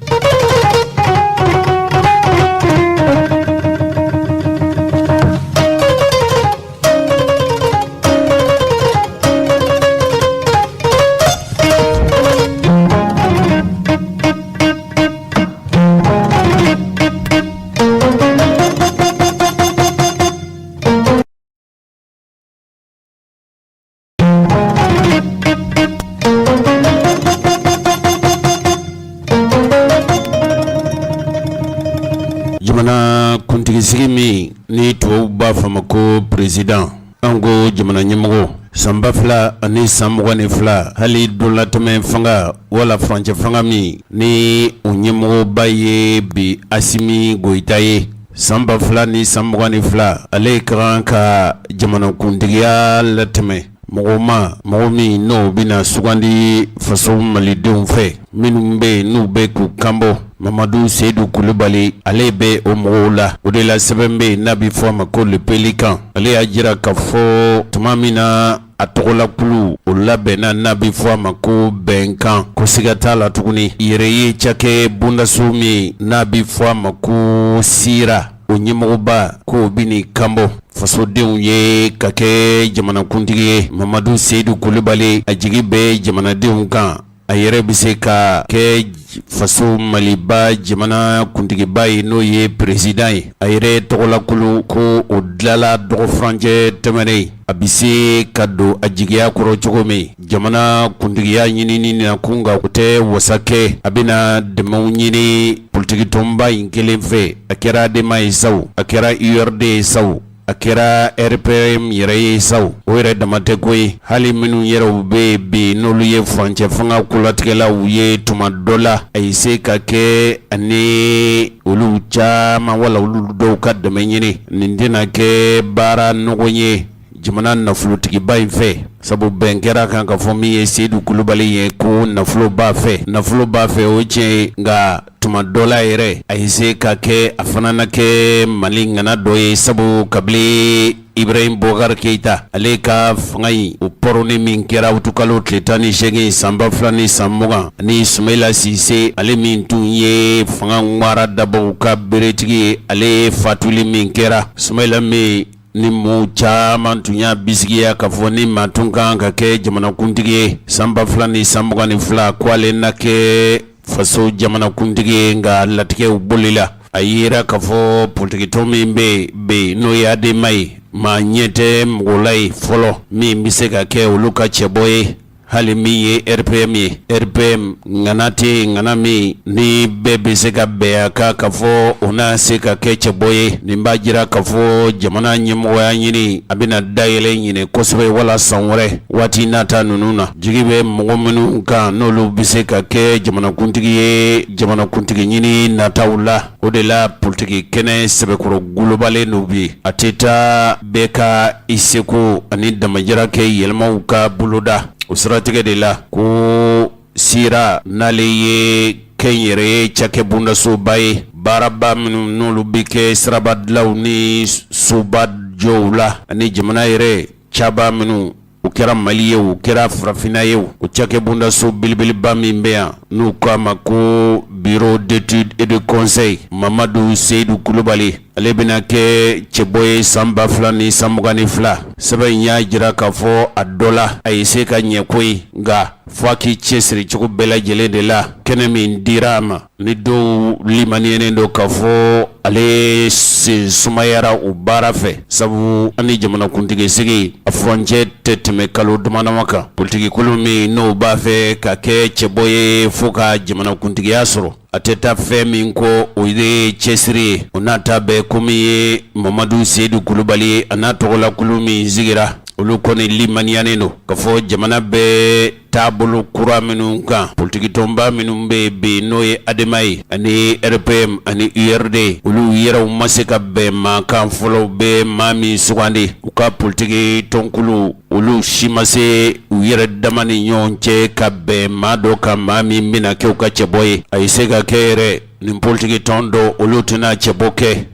S1: Jamana kuntigisigi min ni tubabu b'a fɔ ma ko président, an ko jamana ɲɛmɔgɔ, san 2022, hali donlatɛmɛ fanga wala furancɛ fanga min ni o ɲɛmɔgɔba ye bi Asimi Goyita ye, san 2022, ale ka kan ka jamanakuntigiya latɛmɛ mɔgɔ ma, mɔgɔ min n'o bɛna sugandi faso malidenw fɛ, minnu bɛ yen n'u bɛ k'u kanbɔ. Mamadu Seyidu Kulubali, ale bɛ o mɔgɔw la. O de la sɛbɛn bɛ yen n'a bɛ fɔ a ma ko Le Pélican, ale y'a jira k'a fɔ tuma min na a tɔgɔlakulu o labɛnna n'a bɛ fɔ a ma ko bɛnkan, ko siga t'a la tuguni, yɛrɛ ye cakɛ bondaso min n'a bɛ fɔ a ma ko sira, o ɲɛmɔgɔba k'o bɛn'i kanbɔ fasodenw ye ka kɛ jamanakuntigi ye. Mamadu Seyidu Kulubali, a jigi bɛ jamanadenw kan, a yɛrɛ bɛ se ka kɛ faso Maliba jamana kuntigiba ye, n'o ye président ye. A yɛrɛ tɔgɔlakulu ko o dilala dɔgɔfurancɛ tɛmɛnen, a bɛ se ka don a jigiya kɔrɔ cogo min jamana kuntigiya ɲinini na ko, nka o tɛ wasa kɛ, a bɛna dɛmɛw ɲini politikitɔnba in kelen fɛ, a kɛra ADEMA ye sa o, a kɛra URD ye sa o, a kɛra RPM yɛrɛ ye sa o. O yɛrɛ dama tɛ ko ye, hali minnu yɛrɛw bɛ yen bi n'olu ye furancɛ fanga kolatigɛlaw ye tuma dɔ la, a ye se ka kɛ ani olu caman wala olu dɔw ka dɛmɛ ɲini. Nin tɛna kɛ baara nɔgɔn ye. jamana nafolotigiba in fɛ, sabu bɛn kɛra kan ka fɔ min ye Seyidu Kulubali ye ko nafolo b'a fɛ, nafolo b'a fɛ, o tiɲɛ ye, nka tuma dɔ la yɛrɛ a ye se ka kɛ a fana na kɛ Mali ŋana dɔ ye, sabu kabini Ibrahim Boubacar Keita ale ka fanga in o pɔrɔnni min kɛra utukalo tile 18 san 2020, ani Sumayila Sise, ale min tun ye fanga ŋwara dabaw ka beretigi ye, ale fatuli min kɛra, Sumayila min ni mɔgɔw caman tun y'a bisigiya k'a fɔ ni maa tun kan ka kɛ jamanakuntigi ye san 2022, ko ale na kɛ faso jamanakuntigi ye, nka latigɛw bolila. A yera k'a fɔ politikitɔn min bɛ yen n'o ye ADEMA ye, maa ɲɛ tɛ mɔgɔ la ye fɔlɔ min bɛ se ka kɛ olu ka cɛbɔ ye. Hali min ye RPM ye, RPM ŋana tɛ ŋana min ni bɛɛ bɛ se ka bɛn a kan k'a fɔ o na se ka kɛ cɛbɔ ye. Nin b'a jira k'a fɔ jamana ɲɛmɔgɔya ɲini a bɛna dayɛlɛ ɲinɛ kosɛbɛ wala san wɛrɛ waati nata ninnu na. Jigi bɛ mɔgɔ minnu kan n'olu bɛ se ka kɛ jamanakuntigi ye jamanakuntigi ɲini nataw la, o de la politiki kɛnɛ sɛbɛkɔrɔ golobalen don bi. A tɛ taa bɛɛ ka i seko ani damajira kɛ yɛlɛmaw ka boloda. O siratigɛ de la ko sira n'ale ye kɛnyɛrɛye cakɛbondasoba ye, baaraba minnu n'olu bɛ kɛ siraba dilanw ni soba jɔw la ani jamana yɛrɛ caba minnu u kɛra Mali ye, u kɛra farafinna ye, o cakɛbondaso belebeleba min bɛ yan n'u k'a ma ko bureau d'études et de conseil, Mamadu Seyidu Kulubali, ale bɛna kɛ cɛbɔ ye san 2022. Sɛbɛn in y'a jira k'a fɔ a dɔ la a ye se ka ɲɛ koyi, nka fo a k'i cɛsiri cogo bɛɛ lajɛlen de la kɛnɛ min dira a ma. Ni dɔw limaniyalen don k'a fɔ ale sen sumayara o baara fɛ, sabu ani jamanakuntigi sigi a furancɛ tɛ tɛmɛ kalo damadama kan. Politikikulu min n'o b'a fɛ ka kɛ cɛbɔ ye fo ka jamanakuntigiya sɔrɔ, a tɛ taa fɛn min kɔ, o ye cɛsiri ye. O n'a ta bɛɛ, ko min ye Mamadu Seyidu Kulubali ye, a n'a tɔgɔlakulu min sigira, olu kɔni limaniyanen don k'a fɔ jamana bɛ taabolo kura minnu kan. Politikitɔnba minnu bɛ bi n'o ye ADEMA ye ani RPM ani URD, olu yɛrɛw ma se ka bɛn maa kan fɔlɔ bɛ maa min sugandi u ka politiki tɔnkulu. Olu si ma se u yɛrɛ dama ni ɲɔgɔn cɛ ka bɛn maa dɔ kan, maa min bɛna kɛ u ka cɛbɔ ye. A ye se ka kɛ yɛrɛ nin politiki tɔn dɔ, olu tɛna cɛbɔ kɛ.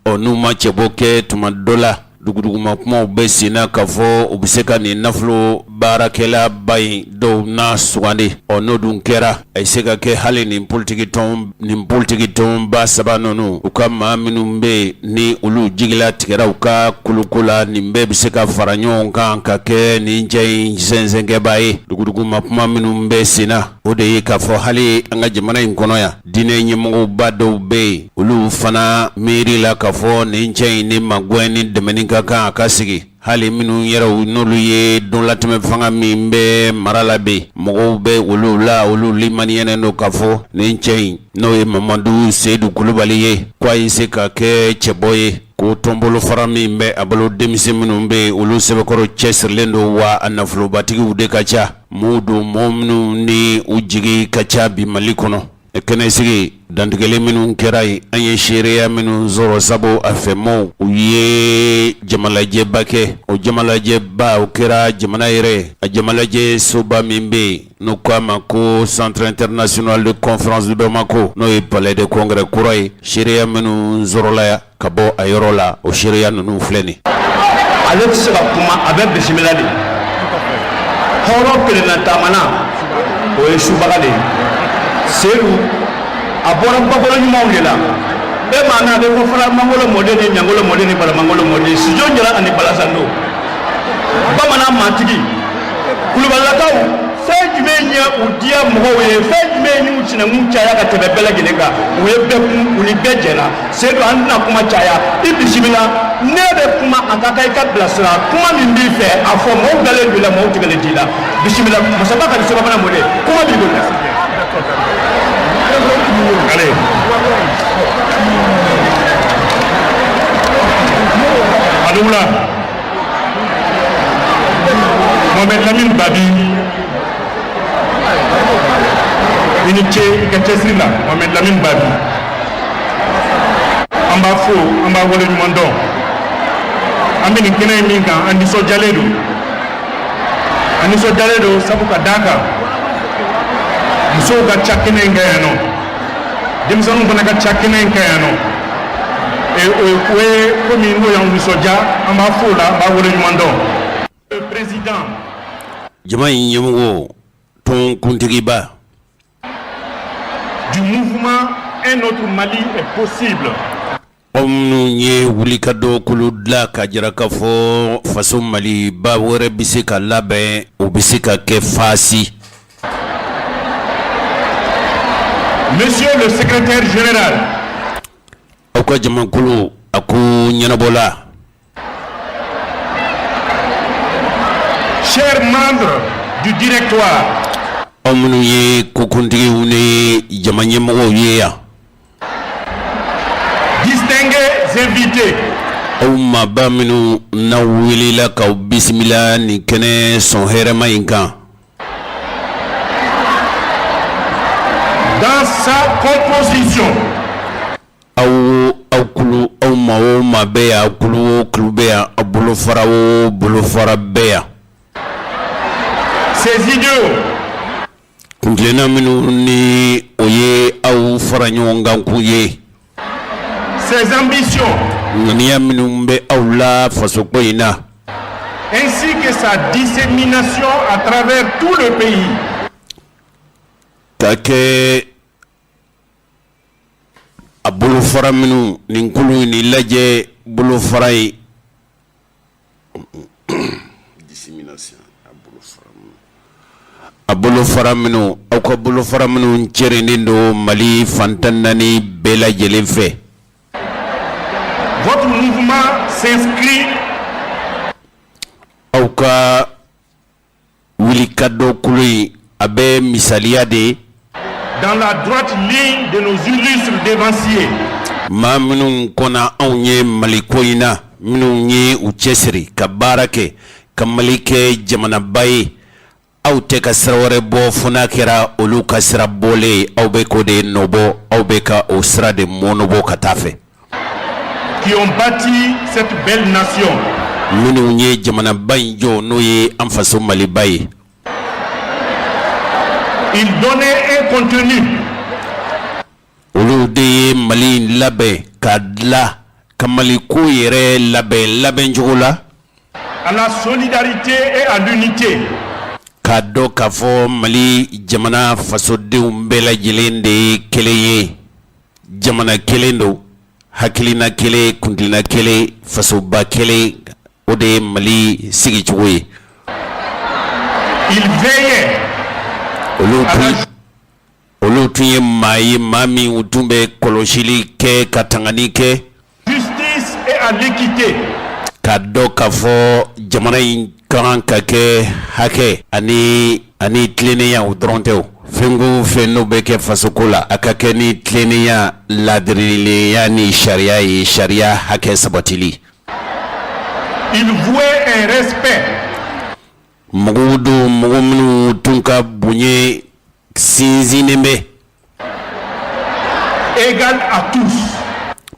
S1: Ɔ n'u ma cɛbɔ kɛ, tuma dɔ la duguduguma kumaw bɛ sen na k'a fɔ u bɛ se ka nin nafolo baarakɛlaba in dɔw na sugandi. Ɔ n'o dun kɛra, a ye se ka kɛ hali nin politiki tɔnba saba ninnu, u ka maa minnu bɛ yen ni olu jigila tigɛra u ka kuluko la, nin bɛɛ bɛ se ka fara ɲɔgɔn kan ka kɛ nin cɛ in sɛnsɛnkɛbaa ye. Duguduguma kuma minnu bɛ sen na, o de ye k'a fɔ hali an ka jamana in kɔnɔ yan, diinɛ ɲɛmɔgɔba dɔw bɛ yen, olu fana miiri la k'a fɔ nin cɛ in ni magɛn ni dɛmɛni ka kan a ka sigi. Hali minnu yɛrɛw n'olu ye donlatɛmɛ fanga min bɛ mara la bi, mɔgɔw bɛ olu la, olu limaniyalen don k'a fɔ nin cɛ in n'o ye Mamadu Seyidu Kulubali ye, ko a ye se ka kɛ cɛbɔ ye, ko tɔnbolofara min bɛ a bolo, denmisɛn minnu bɛ yen, olu sɛbɛkɔrɔ cɛsirilen don, wa a nafolobatigiw de ka ca. Maaw don, mɔgɔ minnu ni u jigi ka ca bi Mali kɔnɔ. Kɛnɛsigi dantigɛli minnu kɛra yen, an ye seereya minnu sɔrɔ, sabu a fɛmaaw u ye jamalajɛba kɛ. O jamalajɛba o kɛra jamana yɛrɛ a jamalajɛ soba min bɛ yen n'u k'a ma ko Centre international de conférence de Bamako, n'o ye palais de congrès kura ye. Seereya minnu sɔrɔla yan ka bɔ a yɔrɔ la, o seereya ninnu filɛ nin.
S6: Ale tɛ se ka kuma, a bɛ bisimila de. Hɔrɔn kelenna taamana, o ye subaga de ye. Seyidu a bɔra bakolo ɲumanw de la. Bɛɛ maa n'a bɛ ko fara mangolo mɔden ni ɲangolo mɔden ni balamangolo mɔden, sijo jara ani balasando, bamanan maatigi kulubalilakaw. Fɛn jumɛn ye u diya mɔgɔw ye? Fɛn jumɛn y'u sinankun caya ka tɛmɛ bɛɛ lajɛlen kan? U ye bɛɛ kun, u ni bɛɛ jɛna. Seyidu, an tɛna kuma caya, i bisimila. Ne bɛ kuma, a ka kan i ka bilasira. Kuma min b'i fɛ, a fɔ. Mɔgɔw dalen b'i la, mɔgɔw tigɛlen t'i la. Bisimila, masaba ka sabanan mɔden, kuma b'i bolo.
S7: Allez. Adoula. Mohamed Lamine Babi, i ni ce i ka cɛsiri la. Mohamed Lamine Babi, an b'a fo, an b'a waleɲuman dɔn. An bɛ nin kɛnɛ min kan, an nisɔndiyalen don, an nisɔndiyalen don, sabu ka d'a kan musow ka ca kɛnɛ in kan yan nɔ, denmisɛnninw fana ka ca kɛnɛ in kan yan nɔ. O ye ko min n'o y'anw nisɔndiya, an b'a fo o la, an b'a waleɲuman dɔn. Président.
S1: Jama in ɲɛmɔgɔ, tɔn kuntigiba.
S7: Du mouvement Un autre Mali est possible.
S1: Aw minnu ye wulikajɔ kulu dilan ka jira k'a fɔ faso Maliba wɛrɛ bɛ se ka labɛn, o bɛ se ka kɛ faasi.
S7: Monsieur le secrétaire général.
S1: Aw ka jamakulu a ko ɲɛnabɔla.
S7: Chers membres du directoire.
S1: Aw minnu ye kokuntigiw ni jama ɲɛmɔgɔw ye yan.
S7: Distingués invités.
S1: Aw maaba minnu n'aw welela k'aw bisimila nin kɛnɛ sɔn hɛrɛma in kan.
S7: Dans sa composition.
S1: Aw aw kulu, aw maa o maa bɛ yan, kulu o kulu bɛ yan, aw bolofara o bolofara bɛ yan.
S7: Ses idéaux.
S1: Kuntilenna minnu ni o ye aw fara ɲɔgɔn kan kun ye.
S7: Ses ambitions.
S1: Ŋaniya minnu bɛ aw la fasoko in na.
S7: Ainsi que sa dissémination à travers tout le pays.
S1: Ka kɛ a bolofara minnu nin kulu ni lajɛ bolofara ye a bolofara minnu, aw ka bolofara minnu cɛrinnen don Mali fan 14 bɛɛ lajɛlen fɛ.
S7: Votre mouvement s'inscrit.
S1: Aw ka wulikajɔ kulu in, a bɛ misaliya de ye.
S7: Dans la droite ligne de nos illustres devanciers.
S1: Maa minnu kɔnna anw ye Mali ko in na, minnu ye u cɛsiri ka baara kɛ ka Mali kɛ jamanaba ye, aw tɛ ka sira wɛrɛ bɔ fo n'a kɛra olu ka sira bɔlen ye. Aw bɛ k'o de nɔbɔ, aw bɛ ka o sira de mɔɔnɔbɔ ka taa fɛ.
S7: Qui ont bâti cette belle nation.
S1: Minnu ye jamanaba in jɔ, n'o ye an faso Maliba ye.
S7: Ils donnaient un contenu.
S1: Olu de ye Mali in labɛn ka dilan, ka Mali ko yɛrɛ labɛn labɛncogo la.
S7: À la solidarité et à l'unité.
S1: K'a dɔn k'a fɔ Mali jamana fasodenw bɛɛ lajɛlen de ye kelen ye. Jamana kelen don, hakilina kelen, kuntilenna kelen, fasoba kelen, o de ye Mali sigicogo ye.
S7: Ils veillaient.
S1: Olu tun ye maa ye, maa min u tun bɛ kɔlɔsili kɛ ka tangani kɛ.
S7: Justice et à l'équité.
S1: K'a dɔn k'a fɔ jamana in ka kan ka kɛ hakɛ ani tilennenya, o dɔrɔn tɛ, fɛn ko fɛn n'o bɛ kɛ fasoko la, a ka kɛ ni tilennenya, laadiriliya ni sariya ye, sariya hakɛ sabatili.
S7: Ils vouaient un respect.
S1: Mɔgɔw don, mɔgɔ minnu tun ka bonya sinsinnen bɛ.
S7: Égal à tous.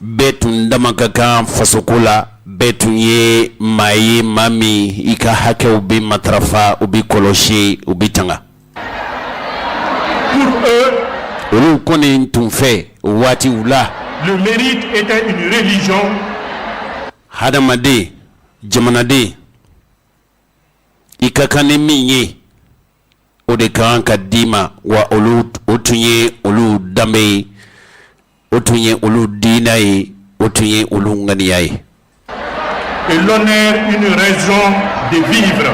S1: Bɛɛ tun dama ka kan fasoko la, bɛɛ tun ye maa ye, maa min i ka hakɛw bɛ matarafa, u bɛ kɔlɔsi, u bɛ tanga.
S7: Pour eux,
S1: Olu kɔni tun fɛ o waatiw la,
S7: le mérite était une religion.
S1: Hadamaden, jamanaden, i ka kan ni min ye, o de ka kan ka d'i ma. Wa olu, o tun ye olu danbe ye, o tun ye olu diinɛ ye, o tun ye olu ŋaniya ye.
S7: Et l'honneur une raison de vivre.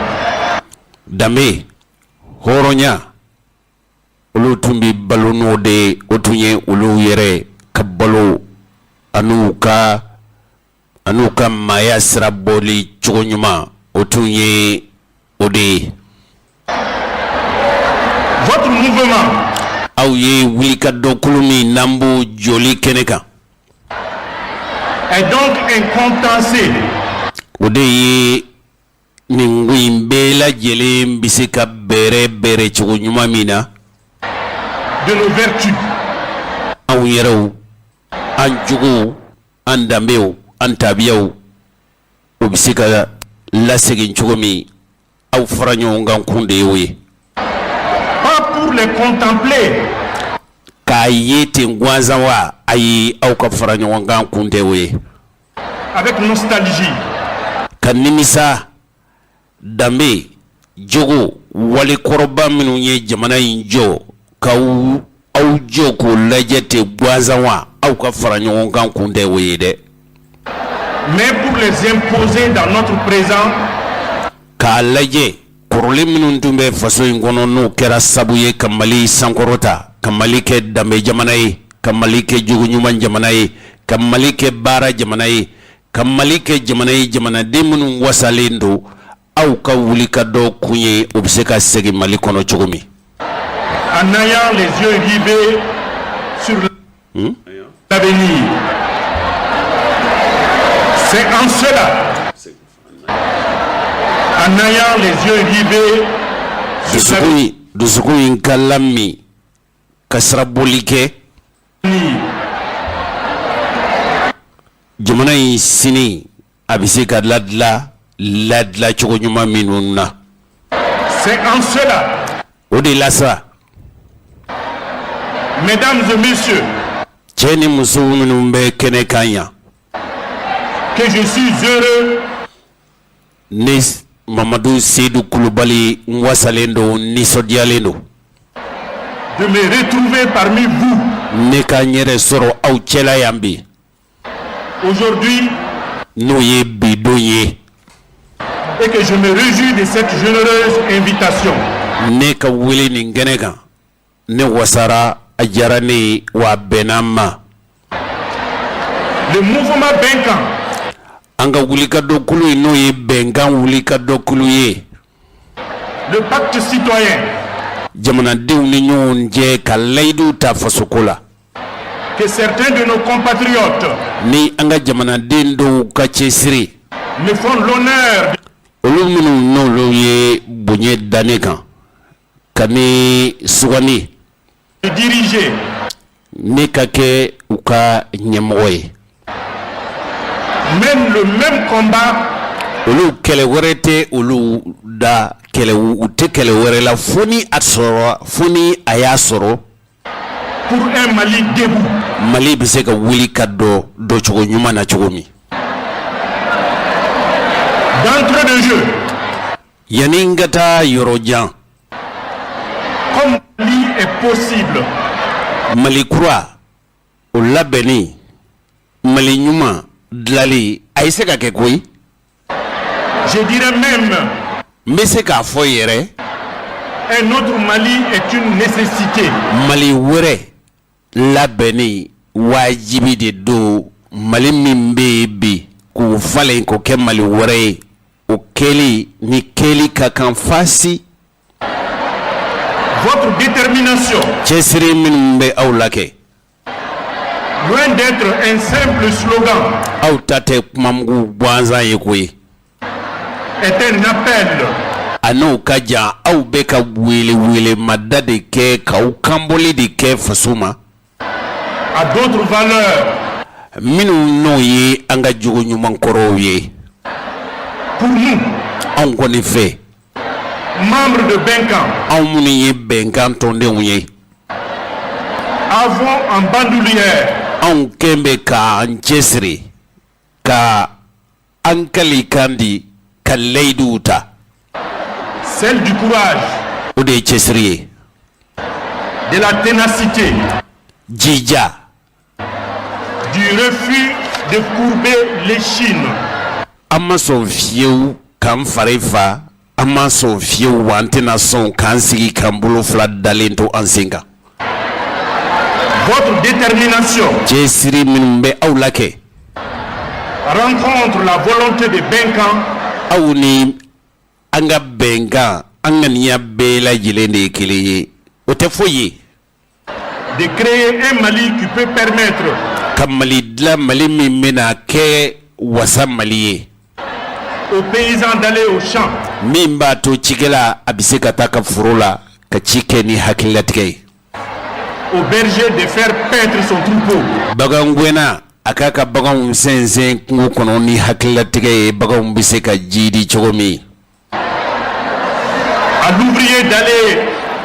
S1: Danbe, hɔrɔnya, olu tun bɛ balo n'o de ye, o tun ye olu yɛrɛ ka balo an'u ka maaya sira bɔli cogo ɲuman, o tun ye o de ye.
S7: Votre mouvement
S1: Aw ye wulikajɔkulu min n'an b'o jɔli kɛnɛ kan,
S7: est donc un condensé
S1: o de ye nin ko in bɛɛ lajɛlen bɛ se ka bɛrɛ bɛrɛ cogo ɲuman min na
S7: de nos vertus,
S1: anw yɛrɛw, an jogow, an danbew, an tabiyaw. o bɛ se ka lasegin cogo min, aw fara ɲɔgɔn kan kun de y'o ye.
S7: Pas pour les contempler.
S1: K'a ye ten gansan wa? Ayi, aw ka fara ɲɔgɔn kan kun tɛ o ye.
S7: Avec nostalgie.
S1: Ka nimisa danbe, jogo, wale kɔrɔba minnu ye jamana in jɔ, ka aw jɔ k'o lajɛ ten gansan wa? Aw ka fara ɲɔgɔn kan kun tɛ o ye dɛ.
S7: Mais pour les imposer dans notre présent.
S1: K'a lajɛ kɔrɔlen minnu tun bɛ faso in kɔnɔ, n'o kɛra sabu ye ka Mali sankɔrɔta, ka Mali kɛ danbe jamana ye, ka Mali kɛ jogo ɲuman jamana ye, ka Mali kɛ baara jamana ye, ka Mali kɛ jamana ye jamanaden minnu wasalen don, aw ka wuli ka dɔ kun ye o bɛ se ka segin Mali kɔnɔ cogo min.
S7: En ayant les yeux rivés sur l'avenir. C'est en cela, en ayant les yeux rivés sur
S1: l'avenir. Dusukun in ka lami ka sirabɔli kɛ jamana in sini a bɛ se ka ladila ladila cogo ɲuman minnu na.
S7: C'est en cela.
S1: O de la sa.
S7: Mesdames et messieurs.
S1: Cɛ ni muso minnu bɛ kɛnɛ kan yan.
S7: Que je suis heureux.
S1: Ne Mamadu Seyidu Kulubali, n wasalen don, nisɔndiyalen don.
S7: De me retrouver parmi vous.
S1: Ne ka n yɛrɛ sɔrɔ aw cɛla yan bi.
S7: Aujourd'hui.
S1: N'o ye bi don ye.
S7: Et que je me réjouis de cette généreuse invitation.
S1: Ne ka wele nin kɛnɛ kan, ne wasara, a diyara ne ye, wa a bɛnna n ma.
S7: Le mouvement Bɛnkan.
S1: An ka wulikajɔkulu in, n'o ye Bɛnkan wulikajɔkulu ye.
S7: Le pacte citoyen.
S1: Jamanadenw ni ɲɔgɔn cɛ ka layidu ta fasoko la.
S7: Que certains de nos compatriotes.
S1: Ni an ka jamanaden dɔw ka cɛsiri.
S7: Me font l'honneur.
S1: Olu minnu n'olu ye bonya da ne kan ka ne sugandi.
S7: De diriger.
S1: Ne ka kɛ u ka ɲɛmɔgɔ ye.
S7: Mènent le même combat.
S1: Olu, kɛlɛ wɛrɛ tɛ olu da, kɛlɛ u tɛ kɛlɛ wɛrɛ la fo ni a sɔrɔ, fo ni a y'a sɔrɔ.
S7: Pour un Mali debout.
S1: Mali bɛ se ka wuli ka dɔ dɔcogo ɲuman na cogo min.
S7: D'entrée de jeu.
S1: Yanni n ka taa yɔrɔ jan.
S7: Comme Mali est possible.
S1: Mali kura o labɛnni, Mali ɲuman dilali, a ye se ka kɛ koyi.
S7: Je dirais même.
S1: N bɛ se k'a fɔ yɛrɛ.
S7: Un autre Mali est une nécessité.
S1: Mali wɛrɛ labɛnni wajibi de don. Mali min bɛ yen bi, k'o falen k'o kɛ Mali wɛrɛ ye, o kɛli ni kɛli ka kan fasi.
S7: Votre détermination.
S1: Cɛsiri minnu bɛ aw la kɛ.
S7: Loin d'être un simple slogan.
S1: Aw ta tɛ kumamugu gansan ye koyi.
S7: Est un appel.
S1: A n'o ka jan, aw bɛ ka wele welemada de kɛ, k'aw kanbɔli de kɛ faso ma.
S7: À d'autres valeurs.
S1: Minnu n'o ye an ka jogo ɲuman kɔrɔw ye.
S7: Pour nous.
S1: Anw kɔni fɛ.
S7: Membres de Bɛnkan.
S1: Anw minnu ye Bɛnkan tɔndenw ye.
S7: Avons en bandoulière.
S1: Anw kɛn bɛ k'an cɛsiri ka an kalikan di, ka layiduw ta.
S7: Celle du courage.
S1: O de ye cɛsiri ye.
S7: De la ténacité.
S1: Jija.
S7: Du refus de courber l'échine.
S1: An ma sɔn fiyewu k'an fari fa, an ma sɔn fiyewu, wa an tɛna sɔn k'an sigi k'an bolo fila dalen to an sen kan.
S7: Votre détermination.
S1: Cɛsiri minnu bɛ aw la kɛ.
S7: Rencontre la volonté de Bɛnkan.
S1: Aw ni an ka Bɛnkan, an ŋaniya bɛɛ lajɛlen de ye kelen ye, o tɛ foyi ye.
S7: De créer un Mali qui peut permettre.
S1: Ka Mali dilan, Mali min bɛna kɛ wasa Mali ye.
S7: Aux paysans d'aller au champ.
S1: Min b'a to cikɛla a bɛ se ka taa ka foro la ka ci kɛ ni hakililatigɛ ye.
S7: Au berger de faire paître son troupeau.
S1: Bagangɛnna a a k'a ka baganw sɛnsɛn kungo kɔnɔ ni hakililatigɛ ye, baganw bɛ se ka jiidi cogo min.
S7: À l'ouvrier d'aller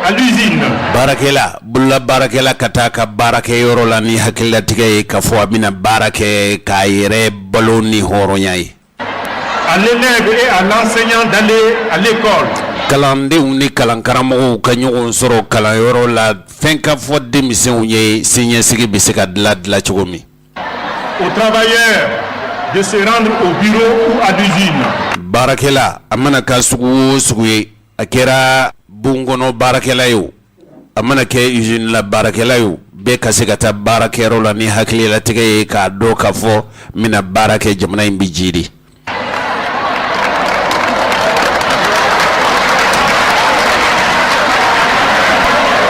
S7: à l'usine.
S1: Baarakɛla, bolola baarakɛla ka taa ka baarakɛyɔrɔ la ni hakililatigɛ ye k'a fɔ a bɛna baara kɛ k'a yɛrɛ balo ni hɔrɔnya ye.
S7: À l'élève et à l'enseignant d'aller à l'école.
S1: Kalandenw ni kalankaramɔgɔw ka ɲɔgɔn sɔrɔ kalanyɔrɔ la, fɛn ka fɔ denmisɛnw ye siniɲɛsigi bɛ se ka dilan dilan cogo min.
S7: Au travailleur de se rendre au bureau ou à l'usine.
S1: Baarakɛla, a mana kɛ sugu o sugu ye, a kɛra bon kɔnɔ baarakɛla ye o, a mana kɛ usine la baarakɛla ye o, bɛɛ ka se ka taa baarakɛyɔrɔ la ni hakililatigɛ ye k'a dɔn k'a fɔ n bɛna baara kɛ, jamana in bɛ jiidi.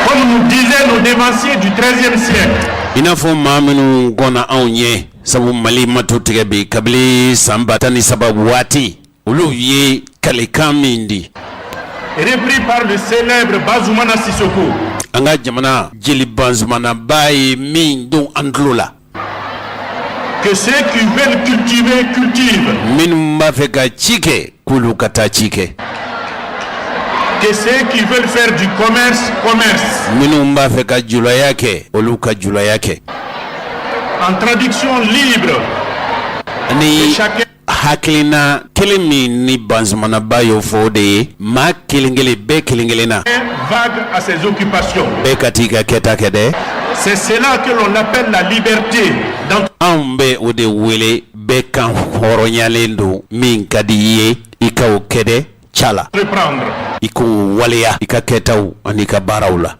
S7: Comme nous disaient nos devanciers du XIIIe siècle.
S1: I n'a fɔ maa minnu kɔnna anw ɲɛ, sabu Mali ma tu tigɛ bi kabini san 13 waati, olu ye kalikan min di.
S7: Repris par le célèbre Bazoumana Sissoko.
S1: An ka jamana jeli Bazumanaba ye min don an tulo la.
S7: Que ceux qui veulent cultiver, cultivent.
S1: Minnu b'a fɛ ka ci kɛ, k'olu ka taa ci kɛ.
S7: Que ceux qui veulent faire du commerce, commercent.
S1: Minnu b'a fɛ ka julaya kɛ, olu ka julaya kɛ.
S7: En traduction libre.
S1: Ni
S7: chacun
S1: hakilina kelen min ni Bazumanaba y'o fɔ, o de ye maa kelen kelen bɛɛ kelen kelen na.
S7: Vague à ses occupations.
S1: Bɛɛ ka t'i ka kɛta kɛ dɛ.
S7: C'est cela que l'on appelle la liberté. Dans
S1: Anw bɛ o de wele bɛɛ kan hɔrɔnyalen don, min ka di i ye, i ka o kɛ dɛ ca la.
S7: Entreprendre.
S1: I k'o waleya i ka kɛtaw ani ka baaraw la.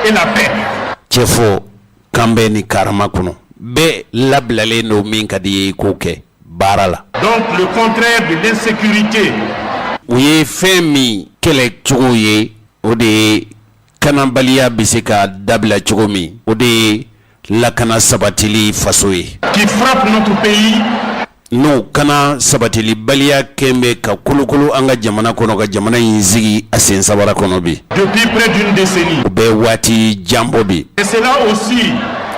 S7: Et la paix.
S1: Cɛfɔ kanbɛn ni karama kɔnɔ, bɛɛ labilalen don, min ka di i ye, i k'o kɛ baara la.
S7: Donc le contraire de l'insécurité.
S1: U ye fɛn min kɛlɛ cogo ye, o de ye kanabaliya bɛ se ka dabila cogo min, o de ye lakana sabatili faso ye.
S7: Qui frappe notre pays.
S1: N'o kana sabatilibaliya kɛn bɛ ka kolokolo an ka jamana kɔnɔ, ka jamana in sigi a sen sabara kɔnɔ bi.
S7: Depuis près d'une décennie.
S1: O bɛ waati jan bɔ bi.
S7: Et c'est là aussi.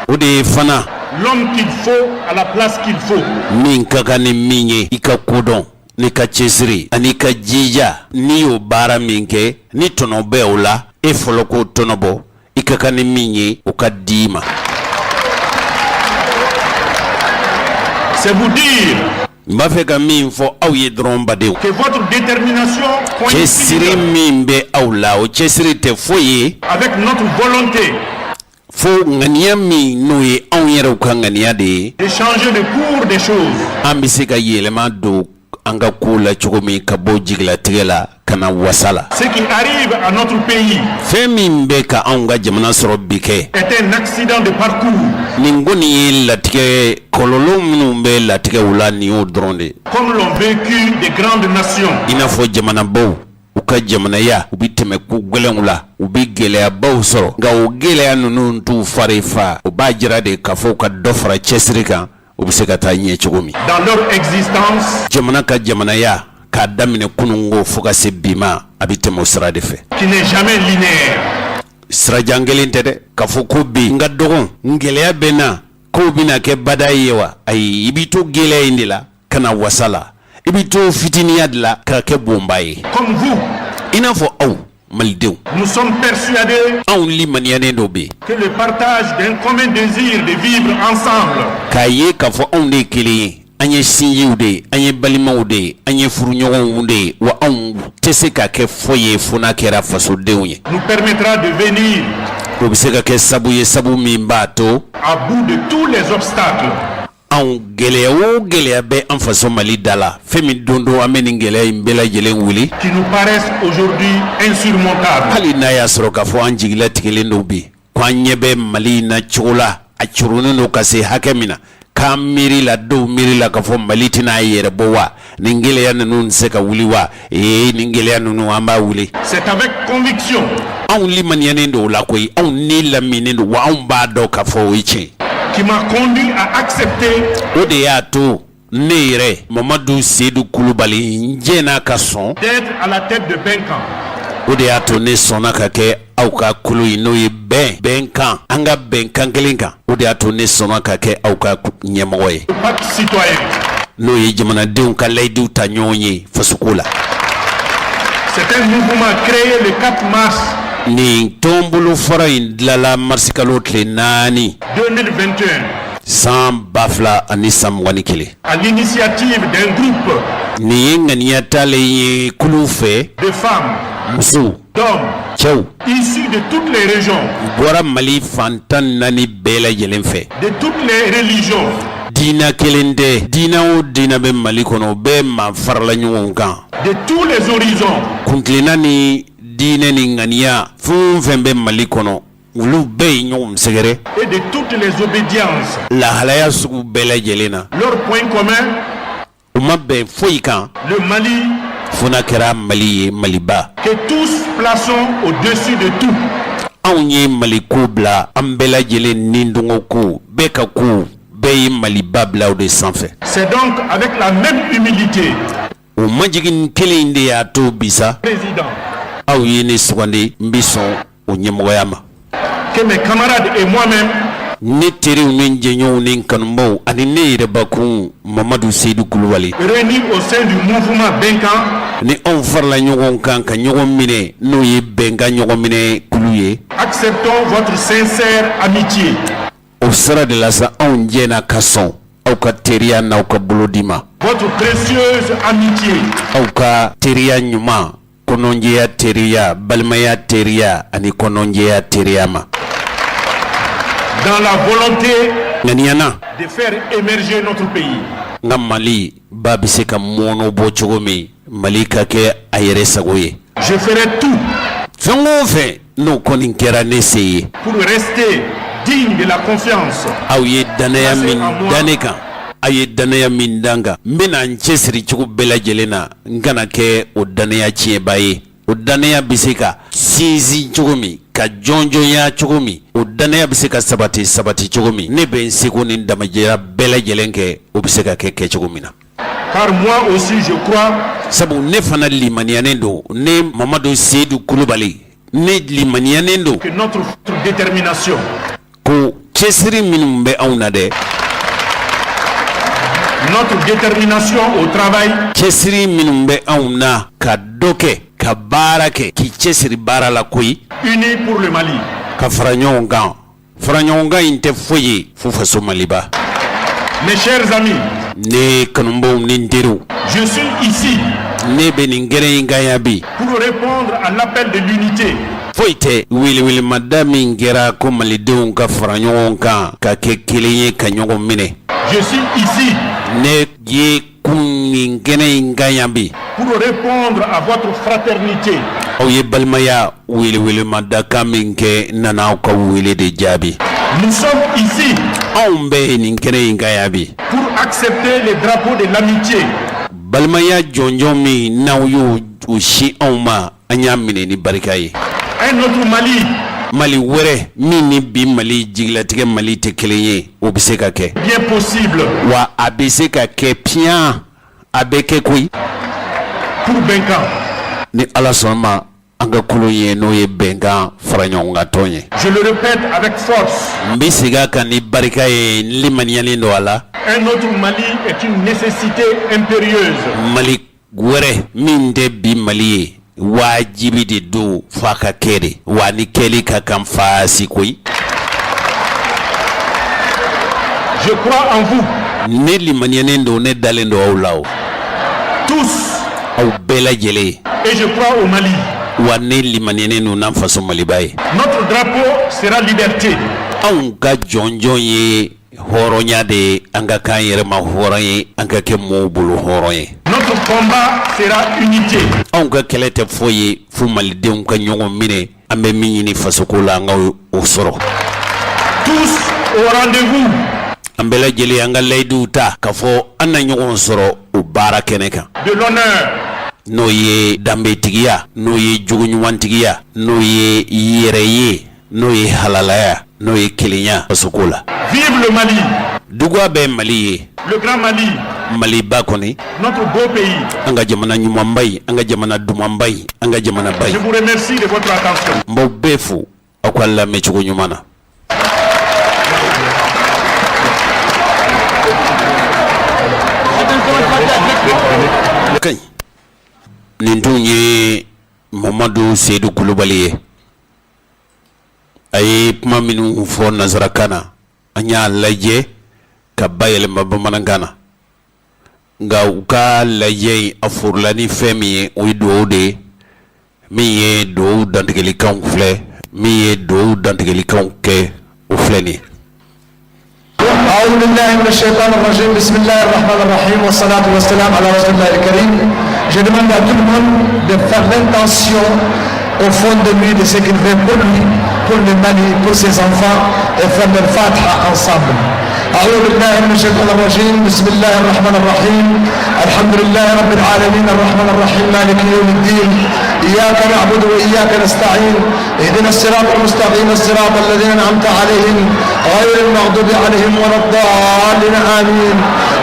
S1: O de ye fana.
S7: L'homme qu'il faut à la place qu'il faut.
S1: Min ka kan ni min ye, i ka kodɔn n'i ka cɛsiri ani ka jija, n'i y'o baara min kɛ, ni tɔnɔ bɛ o la, e fɔlɔ k'o tɔnɔ bɔ, i ka kan ni min ye, o ka di i ma.
S7: C'est vous dire.
S1: N b'a fɛ ka min fɔ aw ye dɔrɔn, badenw.
S7: Que votre détermination
S1: Cɛsiri min bɛ aw la, o cɛsiri tɛ foyi ye.
S7: Avec notre volonté.
S1: Fo ŋaniya min n'o ye anw yɛrɛw ka ŋaniya de ye.
S7: De changer le cours des choses.
S1: An bɛ se ka yɛlɛma don an ka kow la cogo min, ka bɔ jigilatigɛ la ka na wasa la.
S7: Ce qui arrive à notre pays.
S1: Fɛn min bɛ ka anw ka jamana sɔrɔ bi kɛ.
S7: Est un accident de parcours.
S1: Nin kɔni ye latigɛ kɔlɔlɔ minnu bɛ latigɛw la, nin y'o dɔrɔn de ye.
S7: Comme l'ont vécu de grandes nations.
S1: I n'a fɔ jamanabaw, u ka jamanaya, u bɛ tɛmɛ ko gɛlɛnw la, u bɛ gɛlɛyabaw sɔrɔ, nka o gɛlɛya ninnu t'u fari fa. O b'a jira de k'a fɔ u ka dɔ fara cɛsiri kan, u bɛ se ka taa ɲɛ cogo min.
S7: Dans leur existence.
S1: Jamana ka jamanaya, k'a daminɛ kununko fo ka se bi ma, a bɛ tɛmɛ o sira de fɛ.
S7: Qui n'est jamais linéaire.
S1: Sirajan kelen tɛ dɛ, k'a fɔ ko bi n ka dɔgɔn, n gɛlɛya bɛ n na, k'o bɛna kɛ bada ye wa? Ayi, i b'i to gɛlɛya in de la ka na wasa la, i bɛ to fitiniya de la ka kɛ bonba ye.
S7: Comme vous.
S1: I n'a fɔ aw malidenw.
S7: Nous sommes persuadés.
S1: Anw limaniyalen dɔ bɛ yen.
S7: Que le partage d'un commun désir de vivre ensemble.
S1: K'a ye k'a fɔ anw de ye kelen ye, an ye sinjiw de ye, an ye balimaw de ye, an ye furuɲɔgɔnw de ye, wa anw tɛ se ka kɛ foyi ye fo n'a kɛra fasodenw ye.
S7: Nous permettra de venir.
S1: O bɛ se ka kɛ sabu ye, sabu min b'a to.
S7: À bout de tous les obstacles.
S1: Anw gɛlɛya o gɛlɛya bɛ an faso Mali da la, fɛn min don don an bɛ nin gɛlɛya in bɛɛ lajɛlen wuli.
S7: Qui nous paraissent aujourd'hui insurmontables.
S1: Hali n'a y'a sɔrɔ k'a fɔ an jigilatigɛlen don bi, ko an ɲɛ bɛ Mali in na cogo la, a curunnen don ka se hakɛ min na, k'an miiri la, dɔw miiri la k'a fɔ Mali tɛna a yɛrɛ bɔ wa, nin gɛlɛya ninnu tɛ se ka wuli wa? Ee, nin gɛlɛya ninnu, an b'a wuli.
S7: C'est avec conviction.
S1: Anw limaniyanen don o la koyi, anw ni laminen don, wa anw b'a dɔn k'a fɔ o ye tiɲɛ.
S7: Qui m'a conduit à accepter.
S1: O de y'a to ne yɛrɛ Mamadu Seyidu Kulubali, n jɛnna ka sɔn.
S7: D'être à la tête de Benkan.
S1: O de y'a to ne sɔnna ka kɛ Aw ka kulu in, n'o ye bɛn bɛnkan, an ka bɛnkan kelen kan, o de y'a to ne sɔnna ka kɛ aw ka ɲɛmɔgɔ ye, n'o ye jamanadenw ka layidiw ta ɲɔgɔn ye fasoko la.
S7: C'est un mouvement créé le 4 mars
S1: Nin tɔnbolofara in dilala marisikalo tile 4
S7: 2021
S1: san 2021.
S7: à l'initiative d'un groupe
S1: Nin ye ŋaniya talen ye kulu fɛ,
S7: de femmes,
S1: musow,
S7: d'hommes
S1: cɛw,
S7: issus de toutes les régions,
S1: u bɔra Mali fan 14 bɛɛ lajɛlen fɛ,
S7: de toutes les religions,
S1: Diinɛ kelen tɛ, diinɛ o diinɛ bɛ Mali kɔnɔ, bɛɛ maa farala ɲɔgɔn kan,
S7: de tous les horizons,
S1: kuntilenna ni diinɛ ni ŋaniya fɛn o fɛn bɛ Mali kɔnɔ, olu bɛɛ ye ɲɔgɔn sɛgɛrɛ,
S7: et de toutes les obédiences.
S1: Lahalaya sugu bɛɛ lajɛlen na.
S7: Leur point commun,
S1: U ma bɛn foyi kan,
S7: le Mali,
S1: fo n'a kɛra Mali ye, Maliba,
S7: que tous plaçons au-dessus de tout.
S1: Anw ye Mali ko bila an bɛɛ lajɛlen ni dɔgɔ ko bɛɛ ka ko bɛɛ ye Maliba bila o de sanfɛ.
S7: C'est donc avec la même humilité,
S1: O majigin kelen in de y'a to bisa
S7: président,
S1: aw ye ne sugandi, n bɛ sɔn o ɲɛmɔgɔya ma,
S7: que mes camarades et moi-même
S1: ne teriw ni jɛɲɔgɔnw ni kanubaw ani ne yɛrɛbakun Mamadu Seyidu Kulubali,
S7: réunis au sein du mouvement Benkan,
S1: ni anw farala ɲɔgɔn kan ka ɲɔgɔn minɛ, n'o ye bɛnkan ɲɔgɔn minɛ kulu ye,
S7: acceptons votre sincère amitié,
S1: o sira de la sa, anw jɛna ka sɔn aw ka teriya n'aw ka bolo di ma,
S7: votre précieuse amitié,
S1: aw ka teriya ɲuman, kɔnɔnjɛya teriya, balimaya teriya ani kɔnɔnjɛya teriya ma,
S7: dans la volonté
S1: ŋaniya na
S7: de faire émerger notre pays.
S1: N ka Mali ba bɛ se ka mɔnɔ bɔ cogo min, Mali ka kɛ a yɛrɛ sago ye.
S7: Je ferai tout
S1: Fɛn o fɛn n'o kɔni kɛra ne se ye,
S7: pour rester digne de la confiance
S1: Aw ye dannaya min da ne kan, aw ye dannaya min da n kan, n bɛna n cɛsiri cogo bɛɛ lajɛlen na, n kana kɛ o dannaya tiɲɛba ye. O dannaya bɛ se ka sinsin cogo min, ka jɔnjɔnya cogo min, o dannaya bɛ se ka sabati sabati cogo min, ne bɛ n seko ni damajɛya bɛɛ lajɛlen kɛ, o bɛ se ka kɛ kɛcogo min na.
S7: Car moi aussi je crois
S1: Sabu ne fana limaniyanen don, ne Mamadu Seyidu Kulubali, ne limaniyanen don
S7: que notre détermination,
S1: ko cɛsiri minnu bɛ anw na dɛ,
S7: notre détermination au travail,
S1: cɛsiri minnu bɛ anw na ka dɔ kɛ, ka baara kɛ, k'i cɛsiri baara la koyi,
S7: unis pour le Mali.
S1: Ka fara ɲɔgɔn kan, fara ɲɔgɔn kan in tɛ foyi ye fo faso Maliba.
S7: Mes chers amis,
S1: Ne kanubaw ni n teriw,
S7: je suis ici
S1: ne bɛ nin kɛnɛ in kan yan bi
S7: pour répondre à l'appel de l'unité
S1: Foyi tɛ, welewelemada min kɛra ko malidenw ka fara ɲɔgɔn kan, ka kɛ kelen ye, ka ɲɔgɔn minɛ.
S7: Je suis ici
S1: Ne ye kun nin kɛnɛ in kan yan bi
S7: pour répondre à votre fraternité.
S1: Aw ye balimaya welewelemada kan min kɛ, n nana aw ka wele de jaabi.
S7: Nous sommes ici
S1: Anw bɛɛ ye nin kɛnɛ in kan yan bi
S7: pour accepter les drapeaux de l'amitié,
S1: balimaya jɔnjɔn min n'aw y'o o si anw ma, an y'a minɛ ni barika ye.
S7: Un autre Mali
S1: Mali wɛrɛ min ni bi Mali jigilatigɛ Mali tɛ kelen ye, o bɛ se ka kɛ.
S7: bien possible
S1: Wa a bɛ se ka kɛ piyan, a bɛ kɛ koyi.
S7: pour Benkan.
S1: Ni Ala sɔnna ma, an ka kolon ye, n'o ye bɛnkan fara ɲɔgɔn tɔn ye.
S7: Je le répète avec force,
S1: N bɛ segin a kan ni barika ye, n limaniyalen don a la.
S7: un autre Mali est une nécessité impérieuse.
S1: Mali wɛrɛ min tɛ bi Mali ye, wajibi de don f'a ka kɛ de, wa ni kɛli ka kan faasi koyi.
S7: Je crois en vous,
S1: Ne limaniyanen don, ne dalen don aw la o,
S7: tous,
S1: aw bɛɛ lajɛlen,
S7: et je crois au Mali.
S1: Wa ne limaniyanen don n'an faso Maliba ye.
S7: Notre drapeau sera liberté.
S1: Anw ka jɔnjɔn ye hɔrɔnya de ye, an ka k'an yɛrɛ ma hɔrɔn ye, an ka kɛ mɔɔw bolo hɔrɔn ye.
S7: Notre combat sera unité.
S1: Anw ka kɛlɛ tɛ foyi ye fo malidenw ka ɲɔgɔn minɛ, an bɛ min ɲini fasoko la, an ka o sɔrɔ.
S7: Tous au rendez-vous
S1: An bɛɛ lajɛlen, an ka layiduw ta k'a fɔ an na ɲɔgɔn sɔrɔ o baara kɛnɛ kan,
S7: de l'honneur,
S1: n'o ye danbetigiya, n'o ye jogoɲumantigiya, n'o ye yɛrɛ ye, n'o ye halalaya. n'o ye kelenya fasoko la.
S7: Vive le Mali!
S1: Duga bɛ Mali ye.
S7: Le grand Mali.
S1: Maliba kɔni.
S7: Notre beau pays.
S1: An ka jamana ɲumanba in, an ka jamana dumanba in, an ka jamanaba in.
S7: Je vous remercie de votre attention.
S1: N b'aw bɛɛ fo aw ka lamɛncogo ɲuman na. Ka ɲi. Nin tun ye Mamadu Seyidu Kulubali ye. A ye kuma minnu fɔ nansarakan na, an y'a lajɛ ka bayɛlɛma bamanankan na. Nka u ka lajɛ in a forila ni fɛn min ye, o ye dugawu de ye. Min ye dugawu dantigɛlikanw filɛ, min ye dugawu dantigɛlikanw kɛ, o filɛ nin ye.
S8: أعوذ بالله من الشيطان الرجيم بسم الله الرحمن الرحيم والصلاة والسلام على رسول الله الكريم. Je demande à tout le monde de faire l'intention au fond de lui de ce qu'il veut pour lui, pour le Mali, pour ses enfants et faire leur fatiha ensemble. أعوذ بالله من الشيطان الرجيم بسم الله الرحمن الرحيم الحمد لله رب العالمين الرحمن الرحيم مالك يوم الدين إياك نعبد وإياك نستعين اهدنا الصراط المستقيم الصراط الذين أنعمت عليهم غير المغضوب عليهم ولا الضالين آمين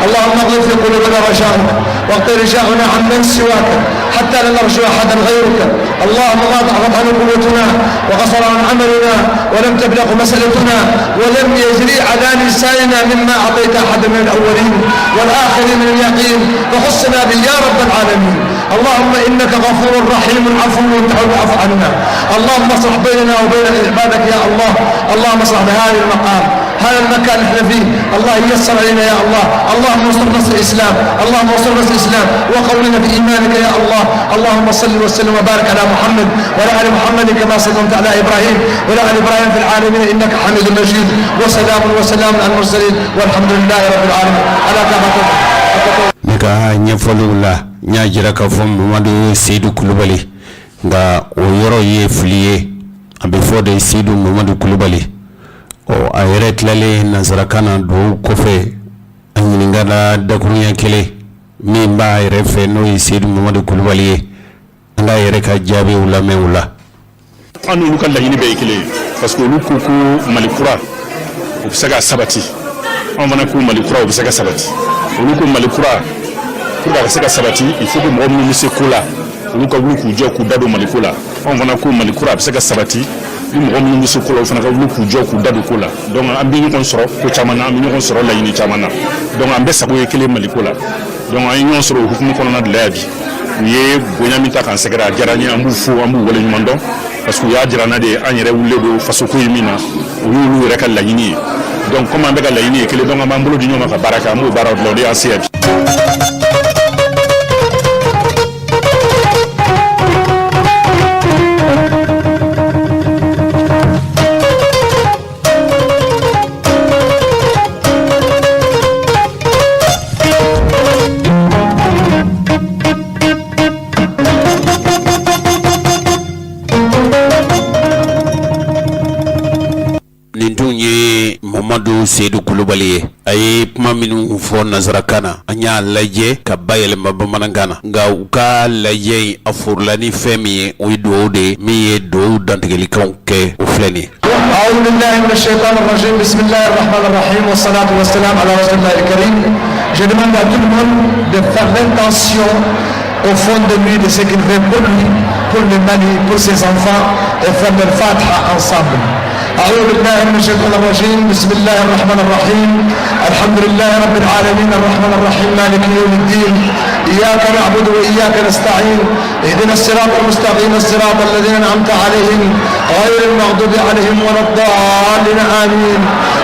S8: اللهم اغفر في قلوبنا رجاؤك واقض رجاؤنا عمن سواك حتى لا نرجو أحدا غيرك اللهم ما ضعفت عنه قوتنا وقصر عن عملنا ولم تبلغ مسألتنا ولم يجري على لساننا مما أعطيت أحد من الأولين والآخرين من اليقين فخصنا به يا رب العالمين اللهم إنك غفور رحيم عفو تعف عنا اللهم اصلح بيننا وبين عبادك يا الله اللهم اصلح بهذا المقام هذا المكان احنا فيه الله ييسر علينا يا الله اللهم انصر نصر الاسلام اللهم انصر نصر الاسلام وقونا بايمانك يا الله اللهم صل وسلم وبارك على محمد وعلى ال محمد كما صليت على ابراهيم وعلى ال ابراهيم في العالمين انك حميد مجيد وسلام وسلام على المرسلين والحمد لله رب العالمين على كما
S1: Ne ka ɲɛfɔliw la, n y'a jira k'a fɔ Mamadu Seyidu Kulubali, nka o yɔrɔ ye fili ye. A bɛ fɔ de Seyidu Mamadu Kulubali. Ɔ, a yɛrɛ tilalen nansarakan na dugawu kɔfɛ, a ɲininkala dakuruɲɛ kelen min b'a yɛrɛ fɛ, n'o ye Seyidu Mamadu Kulubali ye. An k'a yɛrɛ ka jaabiw lamɛn o la.
S7: An n'olu ka laɲini bɛɛ ye kelen ye, parce que olu ko ko Mali kura o bɛ se ka sabati, anw fana ko Mali kura o bɛ se ka sabati. Olu ko Mali kura, pour que a ka se ka sabati, il faut que mɔgɔ minnu bɛ se ko la, olu ka wuli k'u jɔ k'u da don Mali ko la. Anw fana ko Mali kura a bɛ se ka sabati ni mɔgɔ minnu bɛ se ko la, olu fana ka wuli k'u jɔ k'u da don ko la. Donc an bɛ ɲɔgɔn sɔrɔ ko caman na, an bɛ ɲɔgɔn sɔrɔ laɲini caman na. Donc an bɛɛ sago ye kelen Mali ko la. Donc an ye ɲɔgɔn sɔrɔ o hukumu kɔnɔna de la yan bi. U ye bonya min ta k'an sɛgɛrɛ, a diyara an ye, an b'u fo, an b'u waleɲuman dɔn, parce que u y'a jira an na de an yɛrɛ wulilen don fasoko ye min na, o y'olu yɛrɛ ka laɲini ye. Donc comme an bɛɛ ka laɲini ye kelen, donc an b'an bolo di ɲɔgɔn ma ka baara kɛ, an b'o baaraw dilan, o de y'an se yan bi.
S1: Nin tun ye Mamadu Seyidu Kulubali ye. A ye kuma minnu fɔ nansarakan na, an y'a lajɛ ka bayɛlɛma bamanankan na. Nka u ka lajɛ in, a forila ni fɛn min ye, o ye dugawu de ye. Min ye dugawu dantigɛlikanw kɛ, o filɛ nin ye.
S8: أعوذ بالله من الشيطان الرجيم بسم الله الرحمن الرحيم والصلاة والسلام على رسول الله الكريم. Je demande à tout le monde de faire l'intention au fond de lui de ce qu'il veut pour lui, pour le Mali, pour ses enfants et faire leur fatiha ensemble. أعوذ بالله من الشيطان الرجيم بسم الله الرحمن الرحيم الحمد لله رب العالمين الرحمن الرحيم مالك يوم الدين إياك نعبد وإياك نستعين اهدنا الصراط المستقيم الصراط الذين أنعمت عليهم غير المغضوب عليهم ولا الضالين آمين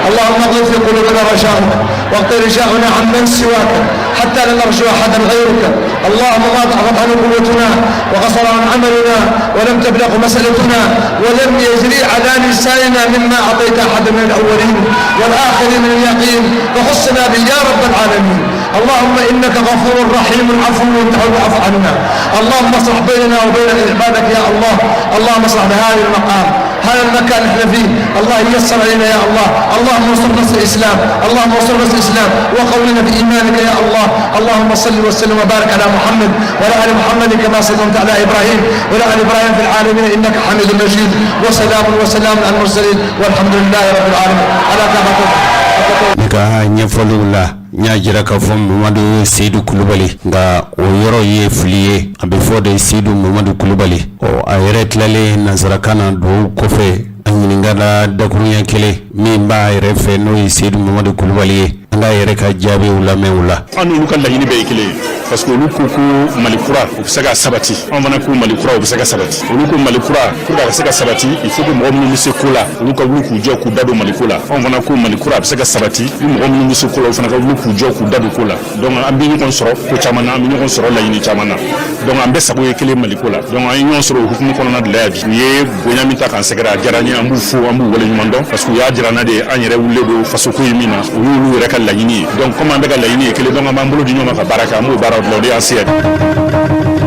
S8: اللهم اغفر في قلوبنا رجاؤك واقض رجاؤنا عمن سواك حتى لا نرجو أحدا غيرك اللهم ما ضعفت عنه قوتنا وقصر عن عملنا ولم تبلغ مسألتنا ولم يجري على لساننا مما أعطيت أحد من الأولين والآخرين من اليقين فخصنا به يا رب العالمين اللهم إنك غفور رحيم عفو تعف عنا اللهم اصلح بيننا وبين عبادك يا الله اللهم اصلح بهذا المقام هذا المكان اللي احنا فيه. الله ييسر علينا يا الله. اللهم انصر نصر الإسلام، اللهم انصر نصر الإسلام وقونا بإيمانك يا الله. اللهم صل وسلم وبارك على محمد وعلى آل محمد كما صليت على إبراهيم وعلى آل إبراهيم في العالمين إنك حميد مجيد. وسلام وسلام على المرسلين والحمد لله رب العالمين. على كما
S1: Ne ka ɲɛfɔliw la, n y'a jira k'a fɔ Mamadu Seyidu Kulubali, nka o yɔrɔ ye fili ye. A bɛ fɔ de Seyidu Mamadu Kulubali. Ɔ, a yɛrɛ tilalen nansarakan na dugawu kɔfɛ, a ɲininkala dakuruɲɛ kelen min b'a yɛrɛ fɛ, n'o ye Seyidu Mamadu Kulubali ye. An k'a yɛrɛ ka jaabiw lamɛn o la.
S7: An n'olu ka laɲini bɛɛ ye kelen ye, parce que olu ko ko Mali kura, o bɛ se ka sabati. An fana ko Mali kura, o bɛ se ka sabati. Olu ko Mali kura, pour que a ka se ka sabati, il faut que mɔgɔ minnu bɛ se ko la, olu ka wuli k'u jɔ k'u da don Mali ko la. Anw fana ko Mali kura, a bɛ se ka sabati ni mɔgɔ minnu bɛ se ko la, o fana ka wuli k'u jɔ k'u da don ko la. Donc an bɛ ɲɔgɔn sɔrɔ ko caman na, an bɛ ɲɔgɔn sɔrɔ laɲini caman na. Donc an bɛɛ sago ye kelen Mali ko la. Donc an ye ɲɔgɔn sɔrɔ o hukumu kɔnɔna de la yan bi. U ye bonya min ta k'an sɛgɛrɛ, a diyara n ye. An b'u fo, an b'u waleɲuman dɔn, parce que u y'a jira an na de an yɛrɛ wulilen don fasoko ye min na, o y'olu yɛrɛ ka laɲini ye. Donc comme an bɛɛ ka laɲini ye kelen, donc an b'an bolo di ɲɔgɔn ma ka baara kɛ. An b'o baaraw dilan, o de y'an se yan.